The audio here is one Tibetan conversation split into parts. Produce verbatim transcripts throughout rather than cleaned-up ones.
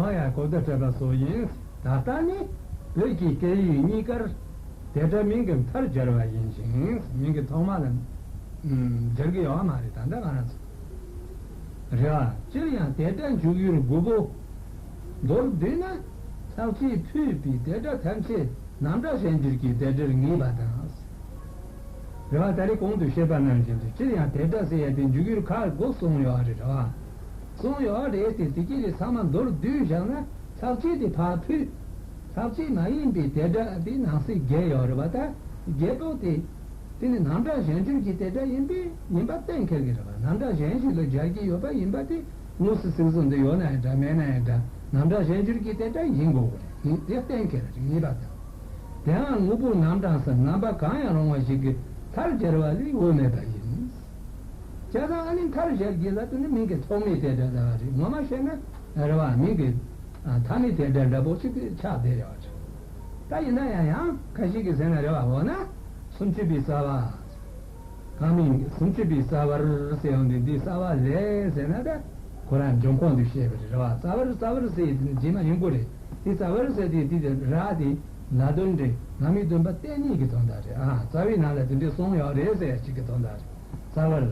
ཡང་གོ་བརྡ་སྤྲད་པ་སོགས་ཡིན། ད་ལྟ་ནི་བོད་ཀྱི་སྐད་ཡིག་གཉིས་ཀར་དེ་སྒྲ་མིང་གི་མཐར་སྦྱར་བ་ཡིན་ཞིང་། མིང་གི་ཐོག་མ་ལ་ཨམ་སྦྱར་གྱི་ཡོད་མ་རེད། ད་ལྟ་ང་རང་ཚོ་རེད་བ། སྤྱིར་ཡང་དེ་སྒྲ་འཇུག་ཡུལ་དགུ་པོ་མདོར་བསྡུས་ན། ལྷག་བཅས་ཕུད་པའི་དེ་སྒྲ་ཐམས་ཅད་རྣམ་གྲངས་གཞན་འགྱུར་གྱི་དེ་སྒྲར་ངེས་པ་དང་། རེད་བ། ད་རེས་གོང་དུ་བཤད་པ་ནང་བཞིན་དུ། སྤྱིར་ཡང་དེ་སྒྲ་ཟེར་ཡ་དེ་འཇུག་ཡུལ་ཁག་དགུ་གསུངས་ཡོད་རེད། རེད་བ། གསུངས་ཡོད་རེད་དེ། དེ་གྱད་ཀྱི་ཚང་མ་མདོར་བསྡུས་བཞག་ན། ལྷག་བཅས་དེ་ཕར་ཕུད། ལྷག་བཅས་མ་ཡིན་པའི་དེ་སྒྲ་དེ་ནང་གསེས་བརྒྱད་ཡོད་རེད་བ། ད་བརྒྱད་པོ་དེ། དེ་ནི་རྣམ་གྲངས་གཞན་འགྱུར་གྱི་དེ་སྒྲ་ཡིན་པས་ཡིན་པ་གཏན་འཁེལ་གྱི་རེད་བ། རྣམ་གྲངས་གཞན་ཞིག་ལ་སྦྱར་གྱི་ཡོད་པ་ཡིན་པ་དེ་དངོས་སུ་ཚིག་ཟུར་འདི་ཡོད་ན་ཡང་འདྲ་མེད་ན་ཡང་འདྲ། རྣམ་གྲངས་གཞན་འགྱུར་གྱི་དེ་སྒྲ་ཡིན་དགོས་པ་རེད། དེ་གཏན་འཁེལ་རེད། ངེས་པ་དང་། དེའང་དངོས་པོ་རྣམ་གྲངས་སམ་རྣམ་པ་གང་ཡང་རུང་བ་ཞིག་གི་མཐར་སྦྱར་བ་ལས་འོས་མེད་པ་ཡིན། བྱས་ཙང་ཨ་ནི་མཐར་སྦྱར་གྱི་ལ་དེ་ནི་མིང་གི་ཐོག་མའི་དེ་སྒྲ་ལ་རེད། ངོ་མ་བཤད་ན་རེད་བ། མིང་གི་ཨ་མཐའ་མའི་དེ་སྒྲ་འདྲ་པོ་ཞིག་ཆགས་བསྡད་ཡོད་རེད། ད་ཡིན་ན་ཡང་ཡང་ཁ་ཤས་ཀྱིས་ཟེར་ན་རེད་བ། འོ་ན་སུམ་ཅུ་པའི་རྩ་བ། གང་མིན་སུམ་ཅུ་པའི་རྩ་བར་ཟེར་ཡོང་དུས། འདི་རྩ་བ་ལས་ཟེར་ན་ད་ཁོ་རང་འབྱུང་ཁུངས་དུ་བཤད་པ་རེད་བ། རྩ་བར་རྩ་བར་ཟེར་ཡི་དེ་རྗེས་མ་ཡིན་དགོས་རེད། དེ་རྩ་བར་ཟེར་དེ་དེ་དེ་ར་དེ་ན་དོན་རེད། ང་མི་སྟོན་པ་བསྟན་ཉིད་ཀྱི་དོན་དག་རེད། ཨ། རྩ་བའི་ནང་ལ་དེ་འདྲས་གསུངས་ཡོད་རེད་ཟེར་ཡ་གཅིག་གི་དོན་དག་རེད། རྩ་བར།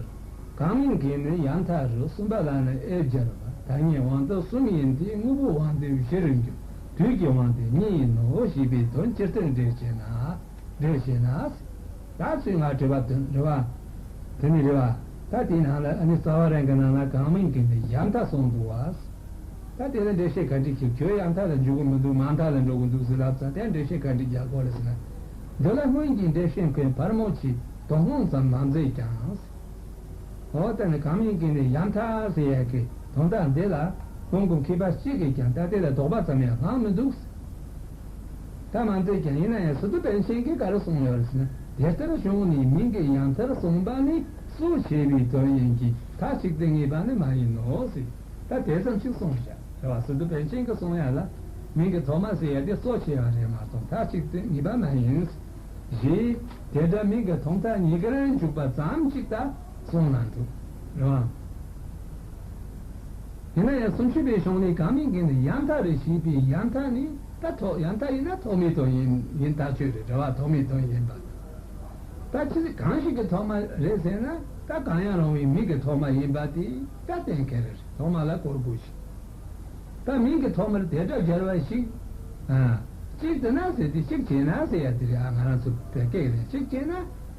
གང་མིན་གྱི་ནི་ཡ་མཐའ་རུ། གསུམ་པ་ལ་ནི་ཨེ་སྦྱར་བ། ཐ་སྙད་དབང་རྟགས་གསུམ་ཡིན་ཏེ། དངོས་པོའི་དབང་དེ་བཞི་རུ་འགྱུར། དུས་ཀྱི་དབང་དེ་གཉིས་ཡིན་ནོ་ཞེས་པའི་དོན་སྤྱིར་བསྟན་འགྲེལ་བྱེད་ན། འགྲེལ་བྱེད་ན། ད་ཚུར་ང་དྲི་བ་དོན་རེད་བ། དེ་ནི་རེད་བ། ད་དེའི་ནང་ལ་ཨ་ནི་རྩ་བ་རང་གི་ནང་ལ་གང་མིན་གྱི་ནི་ཡ་མཐའ་གསུངས་འདུག་བ། ད་དེ་ལ་འགྲེལ་བཤད་ག་འདྲ་ཞིག་ཁྱོད་ཡ་མཐའ་ལ་འཇུག་གི་མི་འདུག་མ་མཐའ་ལ་འགྲོ་གི་འདུག་ཟེར་ལབ་ཙང་། དེ་འགྲེལ་བཤད་ག་འདྲ་རྒྱག་དགོས་རེད་ཟེར་ན། འདི་ལ་སྔོན་གྱི་འགྲེལ་བཤད་མཁན་ཕལ་མོ་ཆེས་དོགས་སློང་ཙམ་མ་མཛད་ཀྱང་། འོ་ད་ནི་གང་མིན་གྱི་ནི་ཡ་མཐའ་ཟེར་ཡ་གི་དོན་དག་འདི་ལ་ཀུན་གྱི་མཁས་པ་གཅིག་གིས་ཀྱང་ད་དེ་ལ་དོགས་པ་ཙམ་ཡང་ལྷག་མི་འདུག་ད་མ་མཛད་ཀྱང་ཡིན་ན་ཡང་སི་ཏུ་པཎ་ཆེན་གྱིས་ག་རེ་གསུངས་ཡོད་རེད་ཟེར་ན། དེ་ལྟར་བྱུང་ནས་མིང་གི་ཡ་མཐར་གསུངས་པ་ནི་སྲོག་ཆད་པའི་དོན་ཡིན་གྱི། མཐའ་གཅིག་ཏུ་ངེས་པ་ནི་མ་ཡིན་ནོ་ཟེར། ད་དེ་ཙམ་ཞིག་གསུངས་བཞག་རེད་བ། སི་ཏུ་པཎ་ཆེན་གྱིས་གསུངས་ཡ་ལ། མིང་གི་ཐོག་མ་ཟེར་ཡ་དེ་སྲོག་ཆད་པ་རེད་མ་གཏོགས་མཐའ་གཅིག་ཏུ་ངེས་པ་མ་ཡིན། ཞེས་དེ་སྒྲ་མིང་གི་ཐོག་མཐའ་གཉིས་ཀར་འཇུག་པ་ཙམ་ཞིག་ད་གསུངས་ན་འགྲིག་རེད་བ། ཡིན་ན་ཡང་སུམ་ཅུ་པའི་གཞུང་ནས་གང་མིན་གྱི་ནི་ཡ་མཐའ་རུ་ཞེས་པའི་ཡ་མཐའ་ནི་ད་ཐོག་ཡ་མཐའ་ཡིན་ན་ཐོག་མའི་དོན་ཡིན་ཡིན་ཐག་ཆོད་རེད། རེད་བ། ཐོག་མའི་དོན་ཡིན་པ། ད་ཅི་གང་ཞིག་གི་ཐོག་མ་རེད་ཟེར་ན། ད་གང་ཡང་རུང་བའི་མིང་གི་ཐོག་མ་ཡིན་པ་དེ་ད་གཏན་འཁེལ་རེད། ཐོག་མ་ལ་གོ་དགོས་ཤིང་། ད་མིང་གི་ཐོག་མར་དེ་སྒྲ་སྦྱར་བ་ཞིག་ཨ། གཅིག་ཏུ་ན་ཟེར་དེ་གཅིག་བྱས་ན་ཟེར་ཡ་དེ་རེད། ཨ། ང་རང་ཚོ་བོད་སྐད་ལ་གཅིག་བྱས་ན།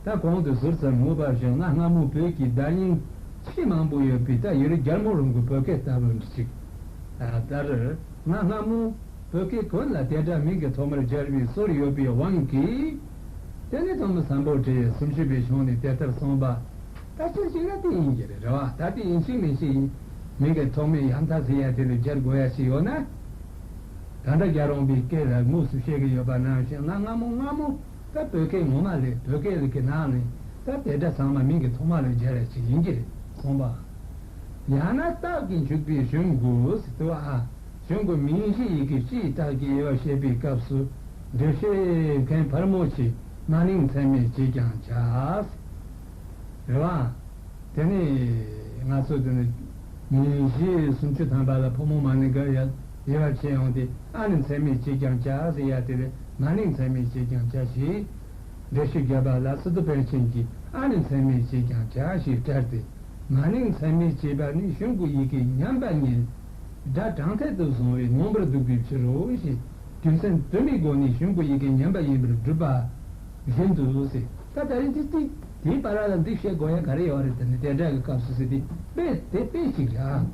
ད་གོང་དུ་ཟུར་ཙམ་ངོས་པ་བཞིན་གནའ་སྔ་མོ་བོད་ཀྱི་བརྡ་རྙིང་ཆེས་མང་པོ་ཡོད་པའི་ད་ཡུལ་རྒྱལ་མོ་རང་གི་བོད་སྐད་ལྟ་བུ་འདི་ཅིག་ཨ། ལྟར་གནའ་སྔ་མོ་བོད་སྐད་ཀུན་ལ་དེ་སྒྲ་མིང་གི་ཐོག་མར་སྦྱར་བའི་སྲོལ་ཡོད་པའི་དབང་གིས། དེ་ནི་ཐོན་མི་སམ་བྷོ་ཊའི་སུམ་ཅུ་པའི་གཞུང་ནས་དེ་ལྟར་གསུངས་པ། ད་སྤྱིར་བྱས་ན་དེ་ཡིན་གྱི་རེད། རེད་བ། ད་དེ་ཡིན་གཅིག་མིན་གཅིག་ཡིན། མིང་གི་ཐོག་མའི་ཡ་མཐའ་ཟེར་ཡ་དེ་ལ་སྦྱར་དགོས་ཡ་ཞིག་ཡོད་ན། ད་ལྟ་རྒྱལ་རོང་པའི་སྐད་ལ་དངོས་སུ་བཤད་ཀྱི་ཡོད་པ་ནང་བཞིན་གནའ་སྔ་མོ་སྔ་མོ་ད་བོད་སྐད་ངོ་མ་ལས་བོད་སྐད་ཀྱི་ནང་ནས་ད་དེ་སྒྲ་ཚང་མ་མིང་གི་ཐོག་མ་ལ་སྦྱར་ཡ་ཞིག་ཡིན་གྱི་རེད་གསུངས་པ། ཡང་ན་རྟགས་ཀྱིས་འཇུག་པའི་གཞུང་དགུ་ཟེར་དུས་ཨ། གཞུང་གི་མིང་གཞི་ཡི་གེ་སྤྱིའི་རྟགས་ཀྱི་དབྱེ་བ་བཤད་པའི་སྐབས་སུ་འགྲེལ་བཤད་མཁན་ཕལ་མོ་ཆེས་མ་ནིང་ཚད་མས་བྱས་ཀྱང་བྱ། རེད་བ། དེ་ནས་ང་ཚོ་དེ་ནི་མིང་གཞི་སུམ་ཅུ་ཐམ་པ་ལ་ཕོ་མོ་མ་ནིང་ག་ཡ་དབྱེ་བ་ཕྱེ་ཡོང་དུས། ཨ་ནི་ཚད་མས་བྱས་ཀྱང་བྱ་ཟེར་ཡ་དེ་ལས་མ་ནིང་ཚད་མས་བྱས་ཀྱང་བྱ་ཞེས་འགྲེལ་བཤད་བརྒྱབ་པ་ལ། སི་ཏུ་པཎ་ཆེན་གྱིས་ཨ་ནི་ཚད་མས་བྱས་ཀྱང་བྱ་ཞེས་བཀྲལ་ཏེ། མ་ནིང་ཚད་མས་བྱས་པ་ནི་གཞུང་གི་ཡི་གེ་ཉམས་པ་ཉིད་སྒྲ་དྲང་ཐད་དུ་བཟུང་བའི་ནོངས་པར་འདུག་པའི་ཕྱིར་རོ་ཞེས། རྒྱུ་མཚན་དུ་མའི་སྒོ་ནས་གཞུང་གི་ཡི་གེ་ཉམས་པ་ཡིན་པར་སྒྲུབ་པ་བཞིན་དུ་ཟེར། ད་ད་རེས་འདི་འདི་དེའི་བར་ལ་འདི་བཤད་དགོས་ཡ་ག་རེ་ཡོད་རེད། དེ་ནི་དེ་སྒྲ་གི་སྐབས་སུ་ཟེར་དེ་དཔེ་དེ་དཔེ་གཅིག་རེད་ཨ།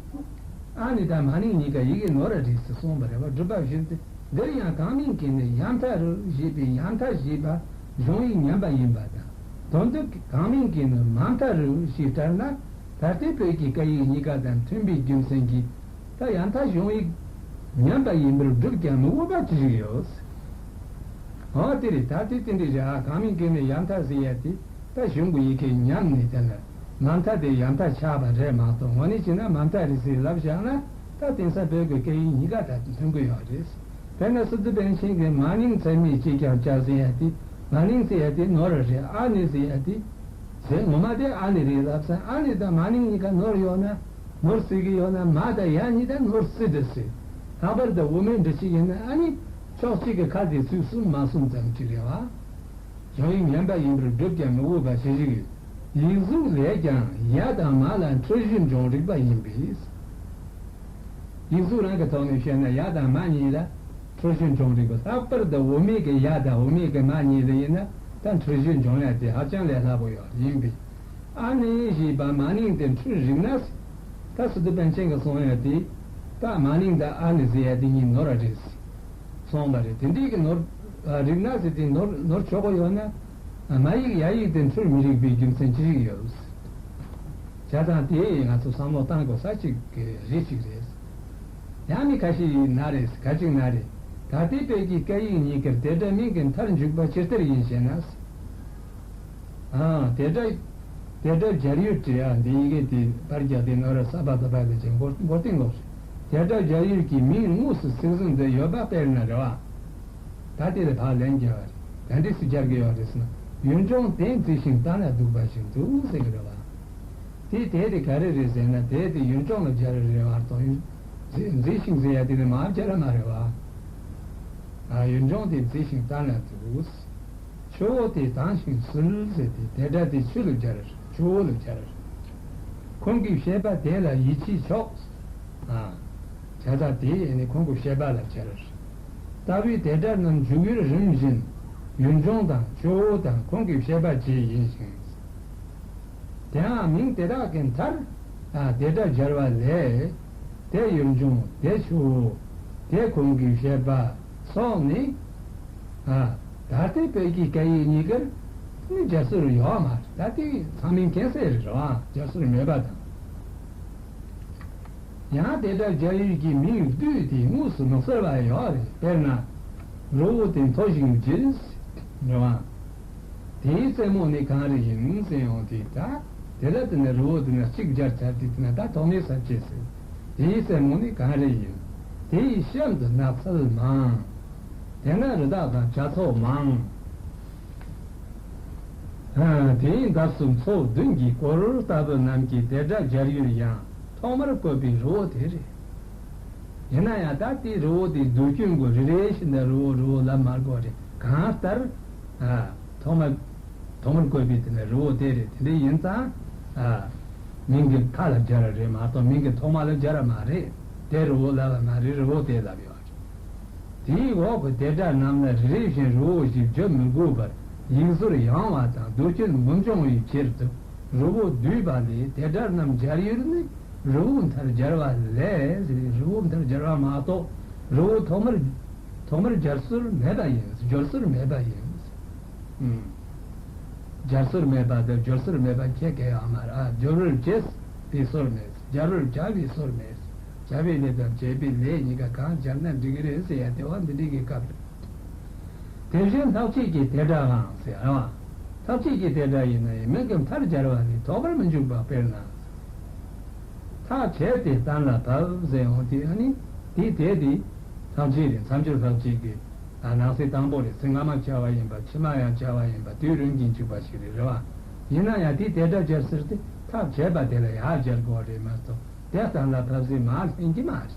ཨ་ནི་དང་མ་ནིང་གཉིས་ཀ་ཡི་གེ་ནོར་རེད་ཟེར་གསུངས་པ་རེད་བ། སྒྲུབ་པ་བཞིན་དུ། འདིར་ཡང་གང་མིན་གྱི་ནི་ཡ་མཐའ་རུ་ཞེས་པའི་ཡ་མཐའ་ཞེས་པ་གཞུང་ཡིག་ཉམས་པ་ཡིན་པ་དང་། དོན་དུ་གང་མིན་གྱི་ནི་མ་མཐའ་རུ་ཞེས་བཀྲལ་ན། ད་ལྟའི་བོད་ཀྱི་སྐད་ཡིག་གཉིས་ཀ་དང་མཐུན་པའི་རྒྱུ་མཚན་གྱིས། ད་ཡ་མཐའ་གཞུང་ཡིག་ཉམས་པ་ཡིན་པར་སྒྲུབ་ཀྱང་མི་འོས་པ་ཅི་ཞིག་ཡོད། འོ་དེ་རེད། ད་དེ་དེ་འདྲ་རེད་ཨ། གང་མིན་གྱི་ནི་ཡ་མཐའ་ཟེར་ཡ་དེ་ད་གཞུང་གི་ཡི་གེ་ཉམས་ནས་དེ་ལ་མ་མཐའ་དེ་ཡ་མཐའ་ཆགས་པ་རེད་མ་གཏོགས། དངོས་གནས་བྱས་ན་མ་མཐའ་རེད་ཟེར་ལབ་བཞག་ན། ད་དེང་སང་བོད་ཀྱི་སྐད་ཡིག་གཉིས་ཀ་ད་མཐུན་གྱི་ཡོད་རེད། དཔེར་ན་སི་ཏུ་པཎ་ཆེན་གྱིས་མ་ནིང་ཚད་མས་བྱས་ཀྱང་བྱ་ཟེར་ཡ་དེ། མ་ནིང་ཟེར་ཡ་དེ་ནོར་རེད། ཨ་ནི་ཟེར་ཡ་དེ་ཟེར། ངོ་མ་དེ་ཨ་ནི་རེད་ལབ་ཙང་། ཨ་ནི་དང་མ་ནིང་གཉིས་ཀ་ནོར་ཡོད་ན། ནོར་སྲིད་ཀྱི་ཡོད་ན། མ་དང་ཡ་གཉིས་ཀ་ནོར་སྲིད་དེ་ཟེར། ལྷག་པར་དུ་དབུ་མའི་འབྲི་ཚུལ་ཡིན་ན་ཨ་ནི་ཕྱོགས་གཅིག་གི་ཁ་དེ་ཚིག་གསུམ་མ་གསུམ་ཙམ་ཅིག་རེད་བ། གཞུང་ཡིག་ངན་པ་ཡིན་པར་སྒྲུབ་ཀྱང་མི་འོས་པ་ཞེས་བཞག་ཡིག་གཟུགས་ལས་ཀྱང་ཡ་དང་མ་ལ་འཁྲུལ་གཞི་འབྱུང་རིགས་པ་ཡིན་པས། ཡིག་གཟུགས་རང་གི་ཐོག་ནས་བཤད་ན་ཡ་དང་མ་གཉིས་ལ་འཁྲུལ་གཞི་འབྱུང་རིགས་པ། ལྷག་པར་དུ་དབུ་མའི་གི་ཡ་དང་དབུ་མའི་གི་མ་གཉིས་ལ་ཡིན་ན་ད་འཁྲུལ་གཞི་འབྱུང་ཡ་དེ་ཧ་ཅང་ལས་སླ་པོ་ཡོད་ཡིན་པས། ཨ་ནི་ཞེས་པ་མ་ནིང་དེ་འཁྲུལ་རིགས་ན། ད་སི་ཏུ་པཎ་ཆེན་གྱིས་གསུངས་ཡ་དེ། ད་མ་ནིང་དང་ཨ་ནི་ཟེར་ཡ་དེ་གཉིས་ནོར་བ་རེད། སོང་བ་རེད། དེ་འདྲའི་གི་ནོར་རིགས་ན་ཟེར་དེ་ནོར་ནོར་ཆོག་གི་ཡོད་ན། མ་ཡིག་ཡ་ཡིག་དེ་འཁྲུལ་མི་རིགས་པའི་རྒྱུ་མཚན་ཅི་ཞིག་ཡོད། བྱས་ཙང་དེ་ང་ཚོ་བསམ་བློ་བཏང་དགོས་ས་ཅིག་གི་རེད་ཅིག་རེད། ཡང་མི་ཁ་ཤས་ཡིན་ན་རེད་ག་ཅིག་ན་རེད། ད་ལྟའི་བོད་ཀྱི་སྐད་ཡིག་གཉིས་ཀར་དེ་སྒྲ་མིང་གི་མཐར་འཇུག་པ་ཇི་ལྟར་ཡིན་ཞེ་ན། ཨ། དེ་སྒྲ། དེ་སྒྲ་སྦྱར་ཡུལ་བྲི་ཡ་འདི་ཡི་གེ་དེ་པར་རྒྱག་དེ་ནོར་ས་པ་ད་པ་ལས་ཀྱང་མགོ་མགོ་རྟིང་ལོག་རེད། དེ་སྒྲ་སྦྱར་ཡུལ་གྱི་མིང་དངོས་སུ་ཚིག་ཟིན་དུ་ཡོད་པ་དཔེར་ན་རེད་བ། ད་དེ་ལ་ཕར་ལན་རྒྱག་པ་རེད། ད་འདི་སུ་སྦྱར་གི་ཡོད་རེད་ཟེར་ན་ཡུལ་ལྗོངས་དེ་མཛེས་ཤིང་བལྟ་ན་སྡུག་པ་ཞིག་འདུག་ཟེར་གི་རེད་བ། དེ་དེ་དེ་ག་རེ་རེད་ཟེར་ན་དེ་དེ་ཡུལ་ལྗོངས་ལ་སྦྱར་རེད་བ་དང་ཡུལ་མཛེས་མཛེས་ཤིང་ཟེར་ཡ་དེ་ནི་མ་སྦྱར་མ་རེད་བ། ཨ། ཡུལ་ལྗོངས་དེ་མཛེས་ཤིང་བལྟ་ན་སྡུག་ཆུ་བོ་དེ་དྭངས་ཤིང་བསིལ་ཟེར་ཏེ་དེ་སྒྲ་དེ་ཆུ་ལ་སྦྱར། ཆུ་བོ་ལ་སྦྱར། ཁོང་གི་བཤད་པ་དེ་ལ་ཡིད་ཆེས་ཆོག་ཨ། བྱས་ཙང་དེ་ཡིན་ནི་ཁོང་གི་བཤད་པ་ལ་སྦྱར། ལྟ་བུའི་དེ་སྒྲ་རྣམས་འཇུག་ཡུལ་རིམ་བཞིན་ཡུལ་ལྗོངས་དང་ཆུ་བོ་དང་ཁོང་གི་བཤད་པ་བཅས་ཡིན་ཞིང་། དེའང་མིང་དེ་དག་གི་མཐར། ཨ། དེ་སྒྲ་སྦྱར་བ་ལས། དེ་ཡུལ་ལྗོངས་དེ་ཆུ་བོ། དེ་ཁོང་གི་བཤད་པ། སོགས་ནི། ཨ། ད་ལྟའི་བོད་ཀྱི་སྐད་ཡིག་གཉིས་ཀར་ནི་སྦྱར་སྲོལ་ཡོད་མ་རེད། ད་ལྟའི་ཚང་མས་མཁྱེན་གསལ་རེད་བ། སྦྱར་སྲོལ་མེད་པ་དང་། ཡང་དེ་སྒྲ་སྦྱར་ཡུལ་གྱི་མིང་བསྡུས་ཏེ་དངོས་སུ་མི་གསལ་བ་ཡོད་རེད། དཔེར་ན། རི་བོ་དེ་མཐོ་ཞིང་བརྗིད། རེད་བ། དེའི་རྩེ་མོ་ནི་གངས་རི་ཡིན་ཟེར་ཡོང་དུས་ད། དེ་ལ་དེ་ནི་རི་བོ་དེ་ན་གཅིག་སྦྱར་ཚར་དུས་དེ་ན་ད་ཐོག་མའི་ས་བཅད་ཟེར། དེའི་རྩེ་མོ་ནི་གངས་རི་ཡིན། དེའི་གཤམ་དུ་ནགས་ཚལ་མང་། དེ་ན་རི་དྭགས་དང་བྱ་ཚོགས་མང་། ཨ། དེའི་འདབས་སུ་མཚོ་བདུན་གྱིས་བསྐོར་ལྟ་བུ་རྣམས་ཀྱི་དེ་སྒྲ་སྦྱར་ཡུལ་ཡང་ཐོག་མར་བཀོད་པའི་རི་བོ་དེ་རེད། ཡིན་ན་ཡང་ད་ལྟའི་རི་བོ་དེ་སྡུག་སྐྱོན་གོ་རེ་རེ་བཞིན་དུ་རི་བོ་རི་བོ་ལབ་མ་དགོས་རེད། གང་ལྟར། ཨ། ཐོག་མར། ཐོག་མར་བཀོད་པའི་དེ་ནི་རི་བོ་དེ་རེད། དེ་འདྲ་ཡིན་ཙང་། ཨ། མིང་གི་མཐའ་ལ་སྦྱར་བ་རེད་མ་གཏོགས་མིང་གི་ཐོག་མ་ལ་སྦྱར་བ་མ་རེད། དེ་རི་བོ་ལབ་པ་མ་རེད། རི་བོ་དེ་ལབ་ཡོད་རེད། དེའི་འོག་གི་དེ་སྒྲ་རྣམས་ལ་རེ་རེ་བཞིན་རི་བོ་ཞེས་བརྗོད་མི་དགོས་པར་ཡིག་ཟུར་ཡང་བ་དང་སྡུག་སྐྱོན་མི་འབྱུང་བའི་ཕྱིར་དུ་རི་བོ་བསྡུས་པ་ལས་དེ་སྒྲ་རྣམས་སྦྱར་ཡུལ་ནི། རི་བོའི་མཐར་སྦྱར་བ་ལས། རི་བོའི་མཐར་སྦྱར་བ་མ་གཏོགས་རི་བོ་ཐོག་མར། ཐོག་མར་སྦྱར་སྲོལ་མེད་པ་ཡིན། སྦྱོར་སྲོལ་མེད་པ་ཡིན། ཨུམ། སྦྱར་སྲོལ་མེད་པ་དང་སྦྱོར་སྲོལ་མེད་པ་ཁྱད་གས་ཡོད་མ་རེད། ཨ། སྦྱོར་བར་བྱེད་པའི་སྲོལ་མེད། སྦྱར་བར་བྱ་བའི་སྲོལ་མེད། བྱ་བའི་ལས་དང་བྱེད་པའི་ལས་གཉིས་ཀ་གང་སྦྱར་ན་འགྲིག་གི་རེད་ཟེར་ཡ་དེ་བ་འདི་འགྲིག་གི་སྐབས་རེད། དེ་བཞིན་ལྷག་བཅས་ཀྱི་དེ་སྒྲའང་ཟེར་བ། ལྷག་བཅས་ཀྱི་དེ་སྒྲ་ཡིན་ན་ཡང་མིང་གི་མཐར་སྦྱར་བ་ནི་ཐོགས་པར་མི་འཇུག་པ། དཔེར་ན། ཐག་བཅད་དེ་གཏན་ལ་ཕབ་ཟེར་ཡོང་དུས་ཨ་ནི་དེ་དེ་དེ་ལྷག་བཅས་རེད། མཚམས་སྦྱོར་ལྷག་བཅས་ཀྱི་ནང་གསེས་དང་པོ་རེད། ཚིག་སྔ་མ་བྱ་བ་ཡིན་པ་ཕྱི་མ་ཡང་བྱ་བ་ཡིན་པ་དུས་རུང་གིན་འཇུག་པ་ཞིག་རེད། རེད་བ། ཡིན་ན་ཡང་དེ་དེ་སྒྲ་སྦྱར་ཟེར་དེ་ཐག་བཅད་པ་དེ་ལ་ཡང་སྦྱར་དགོས་རེད་མ་གཏོགས། དེ་གཏན་ལ་ཕབ་ཟིན་མ་ལེན་གྱི་མ་རེད།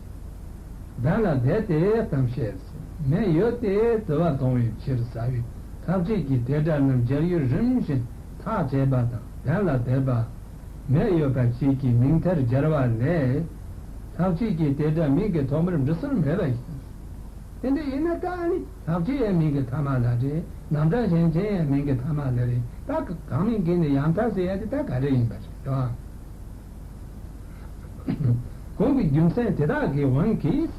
གདན་ལ་བསྡད་དེ་གཏམ་བཤད་ཟིན་མེད་ཡོད་དེ་དུ་བ་གཏོང་བའི་ཕྱིར་ཟ་བའི་ཐག་བཅད་ཀྱི་དེ་སྒྲ་རྣམས་སྦྱར་ཡུལ་རིམ་བཞིན་ཐག་བཅད་པ་དང་གདན་ལ་བསྡད་པ་མེད་ཡོད་པ་བཅས་ཀྱི་མིང་མཐར་སྦྱར་བ་ལས། ཐག་བཅད་ཀྱི་དེ་སྒྲ་མིང་གི་ཐོག་མར་འབྲི་སྲོལ་མེད་པ་ཡིན། དེ་འདྲ་ཡིན་ན་ད་ནི་ལྷག་བཅས་ཡང་མིང་གི་ཐ་མ་ལ་རེད། རྣམ་གྲངས་གཞན་ཅན་ཡང་མིང་གི་ཐ་མ་ལ་རེད། ད་གང་མིང་གི་ནི་ཡང་མཐའ་ཟེར་ཡ་དེ་ད་ག་རེ་ཡིན་པ་རེད་དོ། གོང་གི་རྒྱུ་མཚན་དེ་དག་གི་དབང་གིས།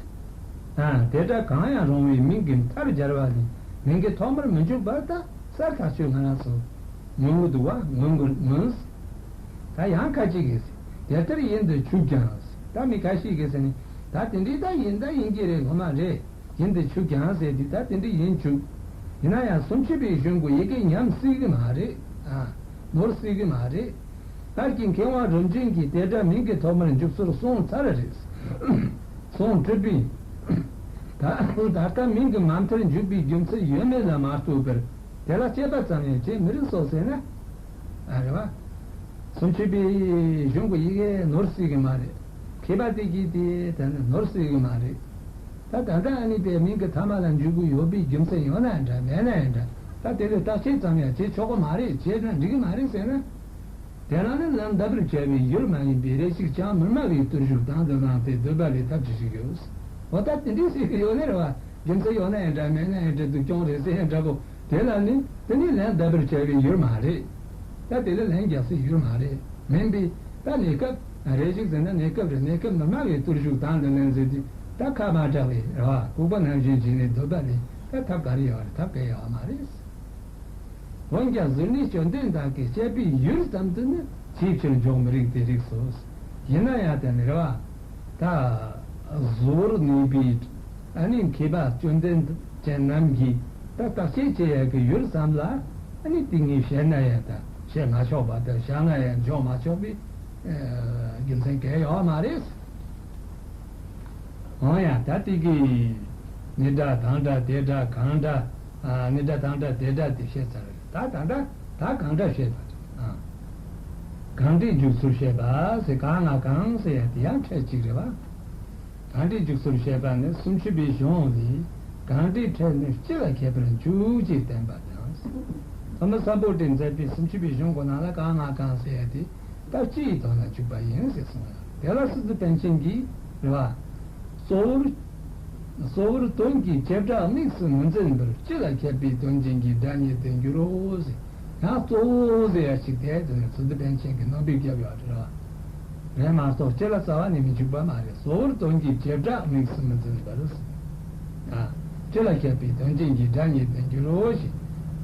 ཨ། དེ་སྒྲ་གང་ཡང་རུང་བའི་མིང་གི་མཐར་སྦྱར་བ་ནི་མིང་གི་ཐོག་མར་མི་འཇུག་པར་ད་གསལ་ཐག་ཆོད་ང་རང་ཚོ་མྱོང་གི་འདུག་བ། མངོན་དགོས་མངོན། ད་ཡང་ཁ་ཅིག་གིས་དེ་ལྟར་ཡིན་དུ་ཆུག་ཀྱང་། ད་མི་ཁ་ཤས་ཀྱིས་ནི་ད་དེ་འདྲའི་ད་ཡིན་ད་ཡིན་གྱི་རེད། ངོ་མ་རེད། ཡིན་དུ་ཆུག་ཀྱང་ཟེར་དུས་ད་དེ་འདྲ་ཡིན་ཆུག་ཡིན་ན་ཡང་སུམ་ཅུ་པའི་གཞུང་གི་ཡི་གེ་ཉམས་སྲིད་གི་མ་རེད། ཨ། ནོར་སྲིད་གི་མ་རེད། ད་ཀྱི་མཁས་དབང་རིམ་བྱོན་གྱིས་དེ་སྒྲ་མིང་གི་ཐོག་མར་འཇུག་སྲོལ་གསུངས་ཚར་རེད། གསུངས་གྲུབ་པས། ད་ད་ལྟ་མིང་གི་མ་མཐར་འཇུག་པའི་རྒྱུ་མཚན་ཡོད་མེད་ལ་མ་ལྟོས་པར་དེ་ལ་དཔྱད་པ་ཙམ་ཡང་བྱེད་མི་རིགས་སོ་ཟེར་ན། ཨ་རེད་བ། སུམ་ཅུ་པའི་གཞུང་གི་ཡི་གེ་ནོར་སྲིད་གི་མ་རེད། མཁས་པ་དེ་གིས་དེ་ད་ནི་ནོར་སྲིད་གི་མ་རེད། ད་ད་ལྟ་ཨ་ནི་དེ་མིང་གི་ཐ་མ་ལ་འཇུག་གི་ཡོད་པའི་རྒྱུ་མཚན་ཡོད་ན་ཡང་འདྲ་མེད་ན་ཡང་འདྲ། ད་དེ་ལས་བརྟག་དཔྱད་ཙམ་ཡང་བྱེད་ཆོག་གི་མ་རེད། བྱས་ན་འགྲིག་གི་མ་རེད་ཟེར་ན། དེ་ལ་ནི་ལན་གདབ་པར་བྱ་བའི་ཡུལ་མ་ཡིན་པའི་རེ་ཞིག་ཀྱང་མི་སྨྲ་བའི་བརྟུལ་ཞུགས་དང་དུ་བླངས་ཏེ་འདོད་པ་ལས་ཐབས་ཅི་ཞིག་ཡོད། འོ་ད་དེ་འདྲའི་ཟེར་གི་ཡོད་ནི་རེད་བ། རྒྱུ་མཚན་ཡོད་ན་ཡང་འདྲ་མེད་ན་ཡང་འདྲ། སྡུག་གྱོང་རེད་ཟེར་ཡང་འདྲ་པོ། དེ་ལ་ནི་དེ་ནི་ལན་གདབ་པར་བྱ་བའི་ཡུལ་མ་རེད། ད་དེ་ལ་ལན་རྒྱག་སའི་ཡུལ་མ་རེད། མིན་པས་ད་གནས་སྐབས་རེ་ཞིག་ཟེར་ན་གནས་སྐབས་རེད། གནས་སྐབས་མི་སྨྲ་བའི་བརྟུལ་ཞུགས་དང་དུ་ལེན་ཟེར་དུས་ད་ཁ་མ་གྲགས་པའི་རེད་བ། ལྐུགས་པ་ནང་བཞིན་བྱས་ནས་འདོད་པ་ལས་ད་ཐབས་ག་རེ་ཡོད་རེད། ཐབས་ག་ཡོད་མ་རེད། འོན་ཀྱང་གཟུར་གནས་བཅོམ་ལྡན་འདས་ཀྱིས་བཤད་པའི་ཡུལ་ཙམ་དུ་ནི་ཅིའི་ཕྱིར་འཇོག་མི་རིགས་དེ་རིགས་སོ། ཡིན་ན་ཡང་དེ་ནི་རེད་བ། ད་གཟུར་གནས་པའི་ཨ་ནི་མཁས་པ་བཅོམ་ལྡན་ཅན་རྣམས་ཀྱིས་ད་བརྟག་དཔྱད་བྱེད་ཡག་གི་ཡུལ་ཙམ་ལ་ཨ་ནི་དེ་ངས་བཤད་ན་ཡང་ད་བཤད་མ་ཆོག་པ་དང་བཞག་ན་ཡང་འཇོག་མ་ཆོག་པའི་རྒྱུ་མཚན་གང་ཡང་ཡོད་མ་རེད། འོ་ཡ། ད་དེ་གི་ནི་སྒྲ་དང་སྒྲ་དེ་སྒྲ་གང་སྒྲ། ཨ། ནི་སྒྲ་དང་སྒྲ་དེ་སྒྲ་དེ་བཤད་ཚར་རེད། ད་ད་སྒྲ་ད་གང་སྒྲ་བཤད་པ་རེད། ཨ། གང་སྒྲའི་འཇུག་ཚུལ་བཤད་པ་ཟེར། ག་ང་གང་ཟེར་ཡ་དེ་ཡང་ཕྲད་གཅིག་རེད་བ། གང་སྒྲའི་འཇུག་ཚུལ་བཤད་པ་ནི་སུམ་ཅུ་པའི་གཞུང་ལས་གང་སྒྲའི་ཕྲད་ནི་སྤྱི་ལ་ཁྱད་པར་འཇུག་ཅེས་བསྟན་པ་དང་། ཐོ་མ་སམ་བྷོ་ཊས་མཛད་པའི་སུམ་ཅུ་པའི་གཞུང་གི་ནང་ལ་ག་ང་གང་ཟེར་ཡ་དེ། ད་སྤྱི་ཡི་དོན་ལ་འཇུག་པ་ཡིན་ཟེར་གསུངས་ཡོད། དེ་ལ་སི་ཏུ་པཎ་ཆེན་གྱིས་རེད་བ། གཙོ་བོར། གཙོ་བོར་དོན་གྱི་བྱེ་བྲག་དམིགས་སུ་མི་འཛིན་པར་སྤྱི་ལ་ཁྱབ་པའི་དོན་ཅན་གྱི་སྒྲ་ཉིད་དུ་འགྱུར་རོ་ཟེར། ཡང་གཙོ་བོ་ཟེར་ཡ་ཞིག་དེ་དེ་ནི་སི་ཏུ་པཎ་ཆེན་གྱིས་ནོར་བུས་བརྒྱབ་ཡོད་རེད་བ། རེད་མ་གཏོགས་སྤྱི་ལ་རྩ་བ་ནས་མི་འཇུག་པ་མ་རེད། གཙོ་བོར་དོན་གྱི་བྱེ་བྲག་དམིགས་སུ་མི་འཛིན་པར། ཨ། སྤྱི་ལ་ཁྱབ་པའི་དོན་ཅན་གྱི་སྒྲ་ཉིད་དུ་འགྱུར་རོ་ཞེས།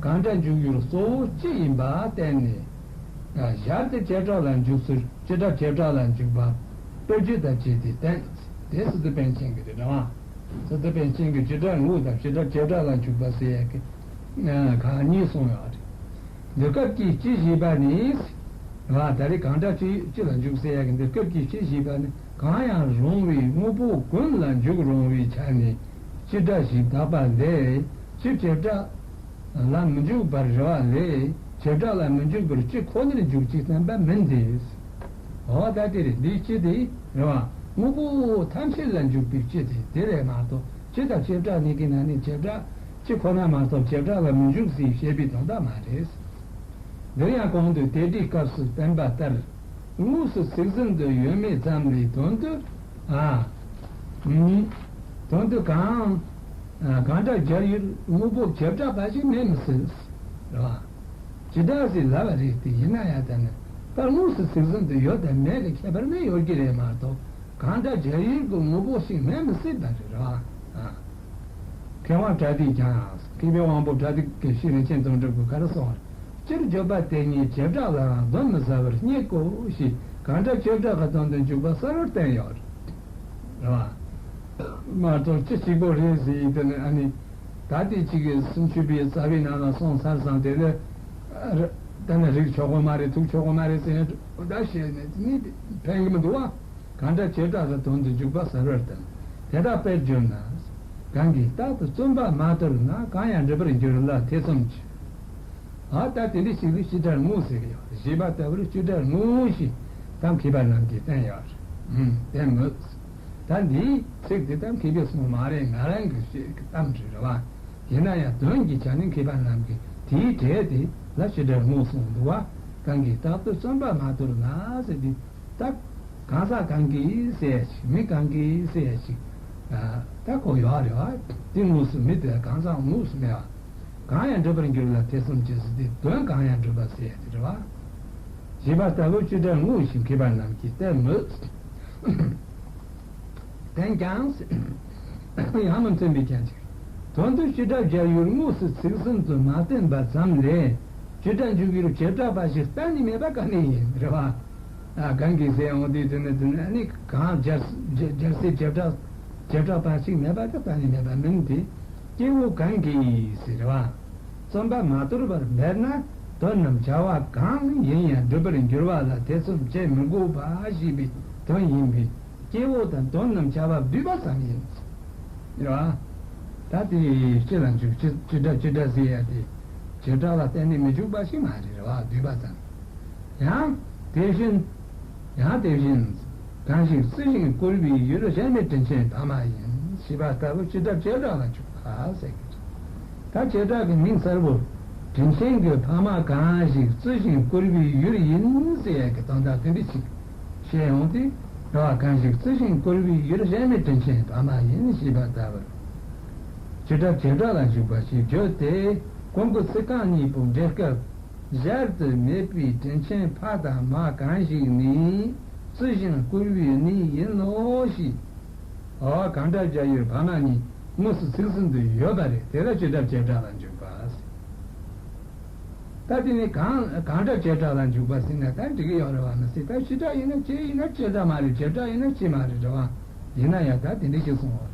གང་སྒྲ་འཇུག་ཡུལ་གཙོ་བོ་སྤྱི་ཡིན་པ་བསྟན་ནས། ཞར་དུ་བྱེ་བྲག་ལ་འཇུག་ཚུལ་སྤྱི་སྒྲ་བྱེ་བྲག་ལ་འཇུག་པ་དཔེར་བརྗོད་དང་བཅས་ཏེ་བསྟན། དེ་སི་ཏུ་པཎ་ཆེན་གྱི་རེད་བ། སི་ཏུ་པཎ་ཆེན་གྱིས་སྤྱི་སྒྲ་དངོས་དང་སྤྱི་སྒྲ་བྱེ་བྲག་ལ་འཇུག་པ་ཟེར་ཡག་གི་ཁག་གཉིས་གསུངས་ཡོད་རེད། འདི་སྐབས་ཀྱི་སྤྱི་ཞེས་པ་ནི། ད་རེས་གང་སྒྲ་སྤྱི་སྤྱི་ལ་འཇུག་ཟེར་ཡག་གི་འདི་སྐབས་ཀྱི་སྤྱི་ཞེས་པ་ནི་གང་ཡང་རུང་བའི་དངོས་པོ་ཀུན་ལ་འཇུག་རུང་བའི་ཆ་ནས་སྤྱི་སྒྲ་ཞེས་བཏགས་པ་ལས་སྤྱི་བྱེ་བྲག་ལ་མི་འཇུག་པར་རེ་བ་ལས་བྱེ་བྲག་ལ་མི་འཇུག་པར་སྤྱི་ཁོ་ནར་འཇུག་ཅེས་བསྟན་པ་མིན་ཏེ། འོ་ད་དེ་རེད། འདིའི་སྤྱི་དེ་རེ་བ་དངོས་པོ་ཐམས་ཅད་ལ་འཇུག་པའི་སྤྱི་དེ་དེ་རེད་མ་གཏོགས་སྤྱི་དང་བྱེ་བྲག་གཉིས་ཀྱི་ནང་ནས་བྱེ་བྲག་སྤྱི་ཁོ་ན་མ་གཏོགས་བྱེ་བྲག་ལ་མི་འཇུག་ཟེར་བཤད་པའི་དོན་དག་མ་རེད། འདིར་ཡང་གོང་དུ་དེ་སྒྲའི་སྐབས་སུ་བསྟན་པ་ལྟར། དངོས་སུ་ཚིག་ཟིན་དུ་ཡོད་མེད་ཙམ་ལས་དོན་དུ། ཨ། ཨུམ། དོན་དུ་གང་། ཨ། གང་སྒྲ་སྦྱར་ཡུལ་དངོས་པོ་བྱེ་བྲག་པ་ཞིག་མེད་མི་སྲིད། རེད་བ། སྤྱི་སྒྲ་ཟེར་ལབ་པ་རེད་དེ། ཡིན་ན་ཡང་ད་ནི་ད་དངོས་སུ་ཚིག་ཟིན་དུ་ཡོད་དང་མེད་ཀྱི་ཁྱད་པར་ནི་ཡོད་ཀྱི་རེད་མ་གཏོགས་གང་སྒྲ་སྦྱར་ཡུལ་གྱི་དངོས་པོ་ཞིག་མེད་མི་སྲིད་པ་རེད། རེད་བ། ཨ། མཁས་དབང་བྲ་ཏིས་ཀྱང་། མཁས་པའི་དབང་པོ་བྲ་ཏི་གི་ཤེས་རིན་ཆེན་དོན་གྲུབ་ཀྱིས་ག་རེ་གསུངས་པ། སྤྱིར་བརྗོད་པ་དེ་ཉིད་བྱེ་བྲག་ལའང་གདོན་མི་ཟ་བར་རྙེད་དགོས་ཞེས་གང་སྒྲ་བྱེ་བྲག་གི་དོན་དུ་འཇུག་པ་གསལ་བར་བསྟན་ཡོད། རེད་བ། མ་གཏོགས་སྤྱི་གཅིག་པོ་རེད་ཟེར་ཡིན་དེ་ནི་ཨ་ནི། ད་དེ་གཅིག་གི་སུམ་ཅུ་པའི་རྩ་བའི་ནང་ལ་སོང་ཚར་ཙང་དེ་ལས། ཨ། ར། ད་ནི་རིག་ཆོག་གོ་མ་རེད། ཐུག་ཆོག་གོ་མ་རེད་ཟེར་ནས་ད་བཤད་ནས་ནི་ཕན་གི་མི་འདུག་བ། གང་སྒྲ་བྱེ་བྲག་གི་དོན་དུ་འཇུག་པ་གསལ་བར་བསྟན། དེ་དག་དཔེར་བརྗོད་ན། གང་གིས་རྟག་ཏུ་བརྩོན་པ་མ་དོར་ན་གང་ཡང་འགྲུབ་པར་འགྱུར་ལ་ཐེ་ཚོམ་ཅི། ཨ། ད་དེ་འདྲ་ཞིག་ལ་སྤྱི་སྒྲ་དངོས་ཟེར་གི་ཡོད། ཞེས་པ་ལྟ་བུར་སྤྱི་སྒྲ་དངོས་ཞེས་ད་མཁས་པ་རྣམས་ཀྱིས་བསྟན་ཡོད། ཨུམ། བསྟན་མོད། ད་འདིའི་ཚིག་དེ་ད་མཁས་པས་གསུངས་མ་རེད། ང་རང་གི་ཤེས་ཀྱི་གཏམ་རེད། རེད་བ། ཡིན་ན་ཡང་དོན་གྱི་ཆ་ནས་མཁས་པ་རྣམས་ཀྱིས་དེའི་གྲས་དེ་ལ་སྤྱི་སྒྲ་དངོས་གསུངས་འདུག་བ། གང་གིས་རྟག་ཏུ་བརྩོན་པ་མ་དོར་ན་ཟེར་དུས། ད་གང་ཟག་གང་གིས་ཟེར་ཡ་ཞིག་མི་གང་གིས་ཟེར་ཡ་ཞིག་ད་གོ་ཡོད་རེད་བ། དེ་དངོས་སུ་མི་དེ་གང་ཟག་དངོས་སུ་མེད་བ། གང་ཡང་འགྲུབ་པར་འགྱུར་ལ་ཐེ་ཚོམ་ཅི་ཟེར་དུས་དོན་གང་ཡང་འགྲུབ་པ་ཟེར་ཡ་དེ་རེད་བ། ཞེས་པ་ལྟ་བུ་སྤྱི་སྒྲ་དངོས་ཞེས་མཁས་པ་རྣམས་ཀྱིས་བསྟན་མོད། བསྟན་ཀྱང་། ཡང་མི་མཐུན་པའི་རྐྱེན་གྱིས། དོན་དུ་སྤྱི་སྒྲ་སྦྱར་ཡུལ་དངོས་སུ་ཚིག་ཟིན་དུ་མ་བསྟན་པ་ཙམ་ལས་སྤྱི་སྒྲ་འཇུག་ཡུལ་བྱེ་བྲག་པ་ཞིག་གཏན་ནས་མེད་པ་ག་ནས་ཡིན། རེད་བ། ཨ། གང་གིས་ཟེར་འོང་དུས་དེ་ནི་དེ་ནི་ཨ་ནི་གང་སྦྱར་སྦྱར་སའི་བྱེ་བྲག་བྱེ་བྲག་པ་ཞིག་མེད་པ་དེ་གཏན་ནས་མེད་པ་མིན་ཏེ། སྐྱེ་བོ་གང་གིས་ཟེར་བ། བརྩོན་པ་མ་དོར་བར་འབད་ན་དོན་ནམ་བྱ་བ་གང་ཡིན་ཡང་འགྲུབ་པར་འགྱུར་བ་ལ་ཐེ་ཚོམ་བྱེད་མི་དགོས་པ་ཞེས་པའི་དོན་ཡིན་པས། སྐྱེ་བོ་དང་དོན་རྣམས་བྱ་བ་བསྡུས་པ་ཙམ་ཡིན། རེད་བ། ད་དེ་སྤྱི་ལ་འཇུག་སྤྱི་སྤྱི་སྒྲ་སྤྱི་སྒྲ་ཟེར་ཡ་དེ་བྱེ་བྲག་ལ་གཏན་ནས་མི་འཇུག་པ་ཞིག་མ་རེད། རེད་བ། བསྡུས་པ་ཙམ། ཡང་དེ་བཞིན། ཡང་དེ་བཞིན། གང་ཞིག་རྩི་ཞིང་བཀུར་བའི་ཡུལ་གཞལ་མེད་དྲིན་ཆེན་འཕགས་མ་ཡིན། ཞེས་པ་ལྟ་བུ་བྱེ་བྲག་བྱེ་བྲག་ལ་འཇུག་པ་ཟེར་གྱི་རེད། ད་བྱེ་བྲག་གི་མིང་གསལ་བོར་དྲིན་ཆེན་གྱི་ཕ་མ་གང་ཞིག་བརྩི་ཞིང་བཀུར་བའི་ཡུལ་ཡིན་ཟེར་ཡག་གི་དོན་དག་དེ་འདྲ་ཞིག་བཤད་ཡོང་སྟེ། རེ་བ་གང་ཞིག་བརྩི་ཞིང་བཀུར་བའི་ཡུལ་གཞན་མའི་དྲིན་ཆེན་ཕ་མ་ཡིན་ཞེས་པ་ལྟ་བུར། བྱེ་བྲག་བྱེ་བྲག་ལ་འཇུག་པ་ཞེས་བརྗོད་དེ། གོང་གི་ཚིག་རྐང་གཉིས་པོ་འགྲེལ་སྐབས། གཞལ་དུ་མེད་པའི་དྲིན་ཆེན་ཕ་དང་མ་གང་ཞིག་ནི་བརྩི་ཞིང་བཀུར་བའི་གནས་ཡིན་ནོ་ཞེས། འོ། གང་འདྲ་བྱ་ཡུལ་ཕ་མ་གཉིས་དངོས་སུ་ཚིག་ཟིན་དུ་ཡོད་པ་རེད། དེ་ལ་བྱེ་བྲག་བྱེ་བྲག་ལ་འཇུག་པ་ཟེར། ད་དེ་ནི་གང་གང་འདྲ་བྱེ་བྲག་ལ་འཇུག་པ་ཟེར་ན་ད་འགྲིག་གི་ཡོད་རེད་བ་མི་སྲིད། ད་བྱེ་བྲག་ཡིན་ན་བྱེ་ཡིན་ན་བྱེ་བྲག་མ་རེད། བྱེ་བྲག་ཡིན་ན་བྱེ་མ་རེད། རེད་བ། ཡིན་ན་ཡང་ད་དེ་འདྲ་ཞིག་གསུངས་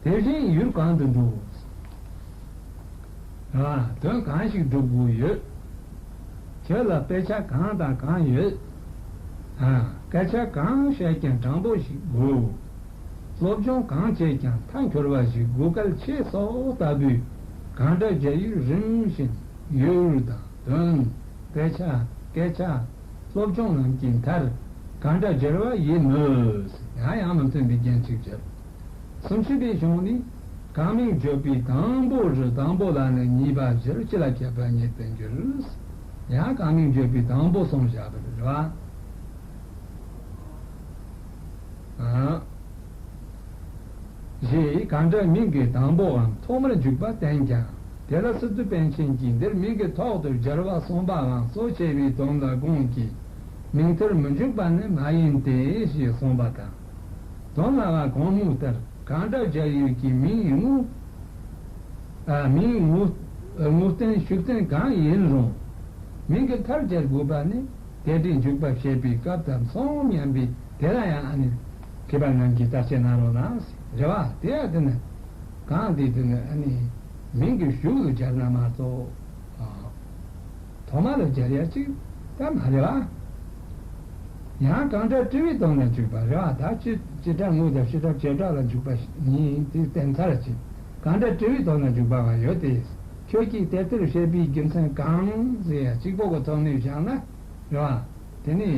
པ། དེ་བཞིན་ཡུལ་གང་དུ་འགྲོ། རེད་བ། དོན་གང་ཞིག་སྒྲུབ་དགོས་ཡོད། ཁྱོད་ལ་དཔེ་ཆ་གང་དང་གང་ཡོད། ཨ། སྐད་ཆ་གང་བཤད་ཀྱང་དྲང་པོ་ཞིག་དགོས། སློབ་སྦྱོང་གང་བྱེད་ཀྱང་མཐའ་འཁྱོལ་བ་ཞིག་དགོས་གལ་ཆེ་སོགས་ལྟ་བུའི་གང་འདྲ་བྱ་ཡུལ་རིམ་བཞིན་ཡུལ་དང་དོན། དཔེ་ཆ། སྐད་ཆ། སློབ་སྦྱོང་རྣམས་ཀྱི་མཐར་གང་འདྲ་སྦྱར་བ་ཡིན་མོད། ཡང་ཡང་མི་མཐུན་པའི་རྒྱན་གཅིག་སྦྱར། སུམ་ཅུ་པའི་གཞུང་ནི། གང་མིང་བརྗོད་པའི་དང་པོ་རུ་དང་པོ་ལ་ནི་གཉིས་པ་བཞིར་སྤྱི་ལ་ཁྱབ་པ་ཉིད་དུ་འགྱུར། ཡང་གང་མིང་བརྗོད་པའི་དང་པོ་གསུངས་བཞག་པ་རེད་བ། ཨ། ཞེས་གང་འདྲ་མིང་གི་དང་པོའམ་ཐོག་མར་འཇུག་པ་བསྟན་ཀྱང་། དེ་ལ་སི་ཏུ་པཎ་ཆེན་གྱིས་འདིར་མིང་གི་ཐོག་ཏུ་སྦྱར་བ་གསུངས་པའང་གཙོ་ཆེ་བའི་དོན་ལ་དགོངས་ཀྱི། མིང་མཐར་མི་འཇུག་པ་ནི་མ་ཡིན་ཏེ་ཞེས་གསུངས་པ་དང་། དོན་ལ་བ་གོང་སྨོས་ལྟར་གང་འདྲ་སྦྱར་ཡུལ་གྱི་མིང་ངོ་། ཨ། མིང་ངོ་། ངོ་བསྟན་ཤུགས་བསྟན་གང་ཡིན་རུང་། མིང་གི་མཐར་སྦྱར་དགོས་པ་ནི་དེ་འདྲའི་འཇུག་པ་བཤད་པའི་སྐབས་དང་མཚུངས་སྙམ་པས། དེ་ལ་ཡང་ཨ་ནི་མཁས་པ་རྣམས་ཀྱིས་བརྟག་དཔྱད་གནང་རོགས་གནང་། རེད་བ། དེ་ཡང་དེ་ནི་གང་དེ་དེ་ནི་ཨ་ནི་མིང་གི་གཞུག་ལ་སྦྱར་ན་མ་གཏོགས། ཨ། ཐོག་མ་ལ་སྦྱར་ཡ་གཅིག་ད་མ་རེད་བ། ཡང་གང་འདྲ་དྲི་བའི་དོན་ལ་འཇུག་པ་རེད་བ། ད་སྤྱི་སྤྱི་སྒྲ་དངོས་དང་བྱེ་བྲག་བྱེ་བྲག་ལ་འཇུག་པ་ཉིད་དེ་བསྟན་ཚར་ཅིག་གང་འདྲ་དྲི་བའི་དོན་ལ་འཇུག་པའང་ཡོད་དེ། ཁྱོད་ཀྱིས་དེ་ལྟར་བཤད་པའི་རྒྱུ་མཚན་གང་ཟེར་ཡ་གཅིག་པོ་གི་ཐོག་ནས་བཞག་ན་རེད་བ། དེ་ནི།